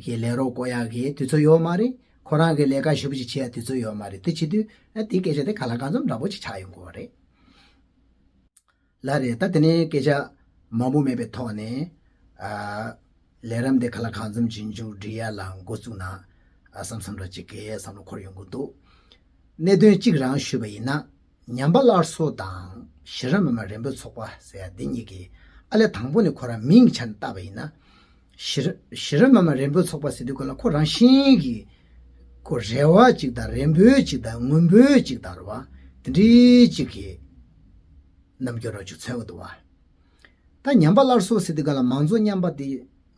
གི་ལས་རོགས་བསྐོ་ཡག་གི་དུས་ཚོད་ཡོད་མ་རེད། ཁོ་རང་གི་ལས་ཀ་ཞེ་པོ་ཅིག་བྱེད་ཡག་དུས་ཚོད་ཡོད་མ་རེད། དེ་བྱེད་དུས་ཨ་དེའི་སྐད་ཆ་དེ་ག་ལ་གང་འཚམ་འདྲ་པོ་ཅིག་ཆགས་ཡོང་གི་ཡོད་རེད། ལགས་རེད། ད་དེ་ནས་སྐད་ཆ་མང་པོ་མེད་པའི་ཐོག་ནས་ཨ་ལས་རིམ་དེ་ག་ལ་གང་འཚམ་ཅིག་མཇུག་སྒྲིལ་ཡ་ལ་འགོ་བཙུགས་ན་ཨ་བསམ་བསམ་འདྲ་ཅིག་གི་བསམ་བློ་འཁོར་ཡོང་གི་འདུག་གནད་དོན་གཅིག་རང་ཞུས་པ་ཡིན་ན། ཉམས་པ་སླར་གསོ་དང་གཞི་རིམ་མི་མང་རིམ་སྤོར་ཚོགས་པ་ཟེར་ཡ་འདི་གཉིས་ཀྱི་ཨ་ལས་དང་པོ་ནས་ཁོ་རང་མིང་གི་ཆ་ནས་བཏགས་པ་ཡིན་ན། གཞི་རི་གཞི་རིམ་མི་མང་རིམ་སྤོར་ཚོགས་པ་ཟེར་དུས་ཁོ་ལ་ཁོ་རང་བཞིན་གྱིས་ཁོ་རེ་བ་གཅིག་དང་རེ་འབོད་གཅིག་དང་མངོན་འབོད་གཅིག་དང་རེད་བ། དེ་འདྲའི་གཅིག་གི་རྣམ་འགྱུར་རོ་ཅིག་མཚོན་གྱི་འདུག་བ། ད་ཉམས་པ་སླར་གསོ་ཟེར་དུས་ག་ལ་མང་གཙོ་ཉམས་པ་དེ་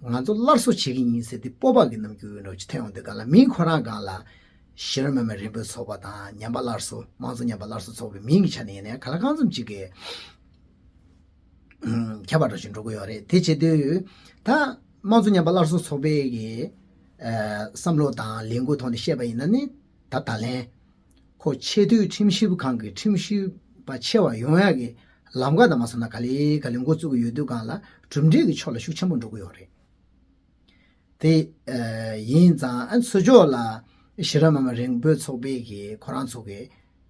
ང་ཚོ་སླར་གསོ་བྱེད་ཀྱི་ཡིན་ཟེར་དུས་སྤོབས་པ་གི་རྣམ་འགྱུར་འདྲ་ཅིག་ཐོན་ཡོང་དུས་ག་ལ་མིང་ཁོ་རང་སྒང་ལ་གཞི་རིམ་མི་མང་རིམ་སྤོར་ཚོགས་པ་དང་ཉམས་པ་སླར་གསོ་མང་གཙོ་ཉམས་པ་སླར་གསོ་ཚོགས་པའི་མིང་གི་ཆ་ནས་ཡིན་ནའི་ག་ལ་གང་འཚམ་ཅིག་གི་ཁྱད་པར་འདྲ་ཞིག་འགྲོ་གི་ཡོད་རེད། དེ་བྱེད་དུས་ད་དམངས་གཙོ་ཉམས་པ་སླར་གསོ་ཚོགས་པའི་གི་ཨ་བསམ་བློ་དང་ལས་འགུལ་ཐོག་ནས་བཤད་པ་ཡིན་ན་ནི་ད་ད་ལན་ཁོ་ཆེས་མཐོའི་ཁྲིམས་ཞིབ་ཁང་གི་ཁྲིམས་ཞིབ་པ་ཆེ་བ་ཡོང་ཡག་གི་ལམ་ཁ་དང་མ་སོང་ན་ག་ལེ་ག་ལེ་འགོ་བཙུགས་ཀྱི་ཡོད་དུས་སྒང་ལ་གྲུབ་འབྲས་ཀྱི་ཕྱོགས་ལ་ཤུགས་ཆེན་པོ་འགྲོ་གི་ཡོད་རེད། དེ་ཨ་ཡིན་ཙང་ཨ་ཚུར་ཕྱོགས་ལ་གཞི་རིམ་མི་མང་རིམ་སྤོར་ཚོགས་པའི་གི་ཁོ་རང་ཚོ་གི་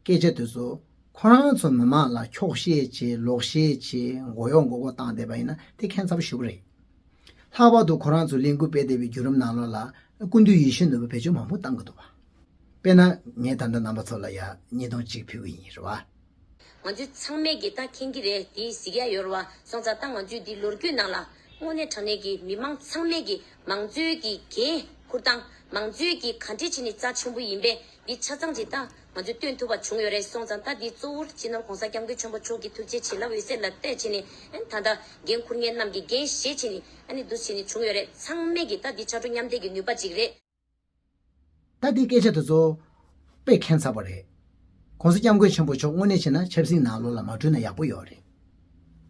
སྐད་ཆ་དེ་ཚོ་ཁོ་རང་ཚོ་མི་མང་ལ་འཁྱོག་བཤད་བྱེད་ལོག་བཤད་བྱེད་མགོ་གཡོག་མགོ་སྐོར་བཏང་བསྡད་པ་ཡིན་ན་དེ་ཁྱད་མཚར་པོ་ཞེ་པོ་རེད། ལྷག་པར་དུ་ཁོ་རང་ཚོ་ལས་འགུལ་སྤེལ་བསྡད་པའི་བརྒྱུད་རིམ་ནང་ལོགས་ལ་སྐུ་མདུན་ཡིད་བཞིན་ནོར་བུ་བེད་སྤྱོད་མང་པོ་བཏང་གི་འདུག་བ། དཔེར་ན་ངས་ད་ལྟ་རྣམ་པ་ཚོ་ལ་ཡ་བརྙན་ཐུང་གཅིག་ཕུལ་གི་ཡིན་རེད་བ། ང་ཚོ་ཚང་མས་ཀྱི་ད་མཁྱེན་གྱི་རེད། དེ་གཟིགས་ཡ་ཡོད་རེད་བ། སོང་ཙང་ད་ང་ཚོས་འདི་ལོ་རྒྱུས་ནང་ལ་དངོས་གནས་དྲང་གནས་ཀྱི་མི་མང་ཚང་མས་ཀྱི་མང་གཙོའི་ཀྱི་འགན་འཁུར་སྟངས་མང་གཙོའི་ཀྱི་ག་འདྲས་བྱས་ནས་རྩ་ཆེན་པོ་ཡིན་པས། འདི་ཆ་ཚང་ཅིག་ད་ང་ཚོས་སྟོན་ཐུབ་པ་བྱུང་ཡོད་རེད། སོང་ཙང་ད་འདི་གཙོ་བོར་སྤྱི་ནོར་༸གོང་ས་༸སྐྱབས་མགོན་ཆེན་པོ་མཆོག་གི་ཐུགས་རྗེ་བྱིན་རླབས་འོད་ཟེར་ལ་བལྟས་བྱས་ནས་ཨ་ནི་ད་ལྟ་འགན་འཁུར་མཁན་རྣམས་ཀྱིས་འགན་བཞེས་བྱས་ནས་ཨ་ནི་འདུ་བྱས་ནས་བྱུང་ཡོད་རེད། ཚང་མས་ཀྱིས་ད་འདི་ཕྱར་གྲུ་མཉམ་འདེགས་ཀྱི་ནུས་པ་ཅིག་རེད། ད་འདི་སྐད་ཆ་དེ་ཚོ་དཔེ་ཁྱད་མཚར་པོ་རེད། ༸གོང་ས་༸སྐྱབས་མགོན་ཆེན་པོ་མཆོག་དངོས་གནས་བྱས་ན་ཆབ་སྲིད་ནང་ལོགས་ལ་མ་འཁྲུལ་ན་ཡག་པོ་ཡོད་རེད།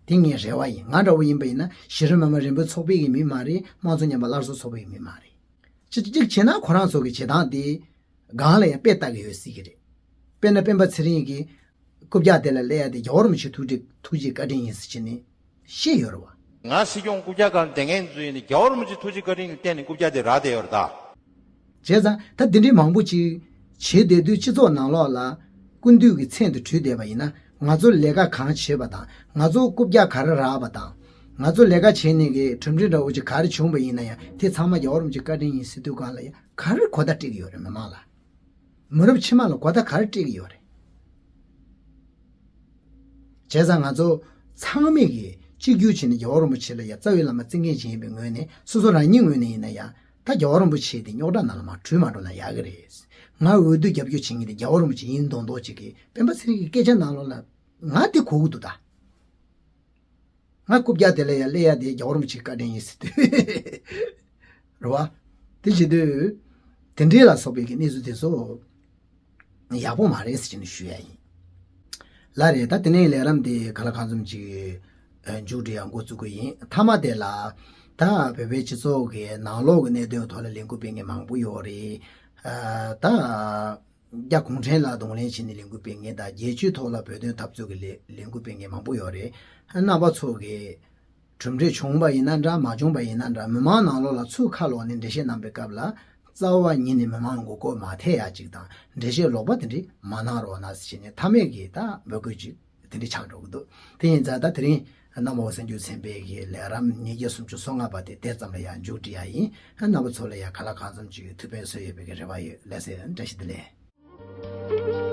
དེ་ངའི་རེ་བ་ཡིན། ང་འདྲ་བོ་ཡིན་པ་ཡིན་ན་གཞི་རིམ་མི་མང་རིམ་སྤོར་ཚོགས་པའི་གི་མི་མ་རེད། དམངས་གཙོ་ཉམས་པ་སླར་གསོ་ཚོགས་པའི་གི་མི་མ་རེད། གཅིག་གཅིག་བྱས་ན་ཁོ་རང་ཚོ་གི་བྱེད་སྟངས་དེ་སྒང་ལ་ཡང་དཔེ་ལྟ་གི་ཡོད་སྲིད་ཀྱི་རེད། དཔེར་ན་སྤེན་པ་ཚེ་རིང་གིས་རྐུབ་བཀྱག་དེ་ལ་སླེབས་ཡ་དེ་རྒྱལ་བ་རིན་པོ་ཆེའི་ཐུགས་རྗེ་ཐུགས་རྗེ་བཀའ་དྲིན་ཡིན་ཟེར་བྱས་ནས་བཤད་ཡོད་རེད་བ། ང་སྲིད་སྐྱོང་རྐུབ་བཀྱག་སྒང་བསྡད་མཁན་ཚོ་ཡིན་ནའི་རྒྱལ་བ་རིན་པོ་ཆེའི་ཐུགས་རྗེ་བཀའ་དྲིན་ལ་བརྟེན་ནས་རྐུབ་བཀྱག་དེ་རག་བསྡད་ཡོད་རེད་ད། བྱས་ཙང་ད་འདི་འདྲའི་མང་པོ་ཅིག་བྱེད་བསྡད་དུས་སྤྱི་ཚོགས་ནང་ལོགས་ལ་སྐུ་མདུན་གྱི་མཚན་དེ་བྲིས་བསྡད་པ་ཡིན་ན་ང་ཚོ་ལས་ཀ་གང་བྱེད་པ་དང་ང་ཚོ་རྐུབ་བཀྱག་ག་རེ་རག་པ་དང་ང་ཚོ་ལས་ཀ་བྱས་ནས་གི་གྲུབ་འབྲས་འདྲ་བོ་ཅིག་ག་རེ་བྱུང་བ་ཡིན་ན་ཡང་དེ་ཚང་མ་རྒྱལ་བ་རིན་པོ་ཆེའི་བཀའ་དྲིན་ཡིན་ཟེར་དུས་སྒང་ལ་ཡང་ག་རེ་གོ་བརྡ་སྤྲད་ཀྱི་ཡོད་རེད་མི་མང་ལ། མི་རབས་ཕྱི་མ་ལ་གོ་བརྡ་ག་རེ་སྤྲད་ཀྱི་ཡོད་རེད། བྱས་ཙང་ང་ཚོ་ཚང་མས་ཀྱིས་གཅིག་གྱུར་བྱས་ནས་རྒྱལ་བ་རིན་པོ་ཆེ་ལ་ཡ་རྩ་བའི་བླ་མ་བརྩི་མཁན་ཅིག་ཡིན་པའི་ངོས་ནས་སོ་སོ་རང་ཉིད་ངོས་ནས་ཡིན་ན་ཡང་ད་རྒྱལ་བ་རིན་པོ་ཆེ་དེ་རྙོག་དྲ་ནང་ལ་མར་བྲུས་མ་འགྲོ་ན་ཡག་གི་རེད། ང་འོས་བསྡུ་རྒྱབ་སྐྱོར་བྱེད་མཁན་དེ་རྒྱལ་བ་རིན་པོ་ཆེ་ཡིན་མདོག་མདོག་ཅིག་གིས་སྤེན་པ་ཚེ་རིང་གི་སྐད་ཆ་ནང་ལོགས་ལ་ང་དེ་གོ་གི་འདུག་ད། ང་རྐུབ་བཀྱག་དེ་ལ་ཡ་སླེབས་ཡ་དེ་རྒྱལ་བ་རིན་པོ་ཆེའི་བཀའ་དྲིན་ཡིན་ཟེར་དུས། རེད་བ། དེ་བྱེད་དུས། དེ་འདྲའི་ལ་སོགས་པའི་གི་གནས་ཚུལ་དེ་ཚོ་ཡག་པོ་མ་རེད་ཟེར་ནས་ཞུ་ཡ་ཡིན། ལགས་རེད། ད་དེ་ནས་ལས་རིམ་དེ་ག་ལ་གང་འཚམ་ཅིག་ཨ་མཇུག་སྒྲིལ་ཡ་འགོ་བཙུགས་ཀྱི་ཡིན། མཐའ་མ་དེ་ལ་ ད་བོད་པའི་སྤྱི་ཚོགས་ཀྱི་ནང་ལོགས་ཀྱི་གནད་དོན་ཐོག་ལ་ལས་འགུལ་སྤེལ་མཁན་མང་པོ་ཡོད་རེད། ཨ་ད་རྒྱ་གུང་ཁྲན་ལ་གདོང་ལེན་བྱས་ནས་ལས་འགུལ་སྤེལ་མཁན་དང་རྒྱལ་སྤྱིའི་ཐོག་ལ་བོད་དོན་འཐབ་རྩོད་ཀྱི་ལས་ལས་འགུལ་སྤེལ་མཁན་མང་པོ་ཡོད་རེད། རྣམ་པ་ཚོ་གིས་གྲུབ་འབྲས་བྱུང་བ་ཡིན་ན་འདྲ་མ་བྱུང་བ་ཡིན་ན་འདྲ། མི་མང་ནང་ལོགས་ལ་ཚུར་ཁ་ལོག་ནས་འགྲེལ་བཤད་གནང་པའི་སྐབས་ལ་རྩ་བ་ཉིད་ནས་མི་མང་ལ་མགོ་སྐོར་མ་ཐེབས་ཡ་ཅིག་དང་། འགྲེལ་བཤད་ལོག་པ་དེ་འདྲ་མ་གནང་རོགས་གནང་ཟེར་བྱས་ནས་མཐའ་མའི་གི་ད་འབོད་སྐུལ་ཅིག་དེ་འདྲ་ཆགས་འགྲོ་གི་འདུག་དེ་ཡིན་ཙང་ད་དེ་རིང་གནམ་འོག་གསར་འགྱུར་ཚན་པའི་གི་ལས་རིམ་ཉིས་བརྒྱ་སུམ་ཅུ་སོ་ལྔ་པ་དེ་དེ་ཙམ་ལ་ཡང་མཇུག་སྒྲིལ་ཡ་ཡིན། རྣམ་པ་ཚོ་ལ་ཡང་གང་ལ་གང་འཚམ་ཅིག་ཐུགས་ཕན་གསོས་ཡོད་པའི་གི་རེ་བ་ཡོད། ལགས་སེ། བཀྲ་ཤིས་བདེ་ལེགས།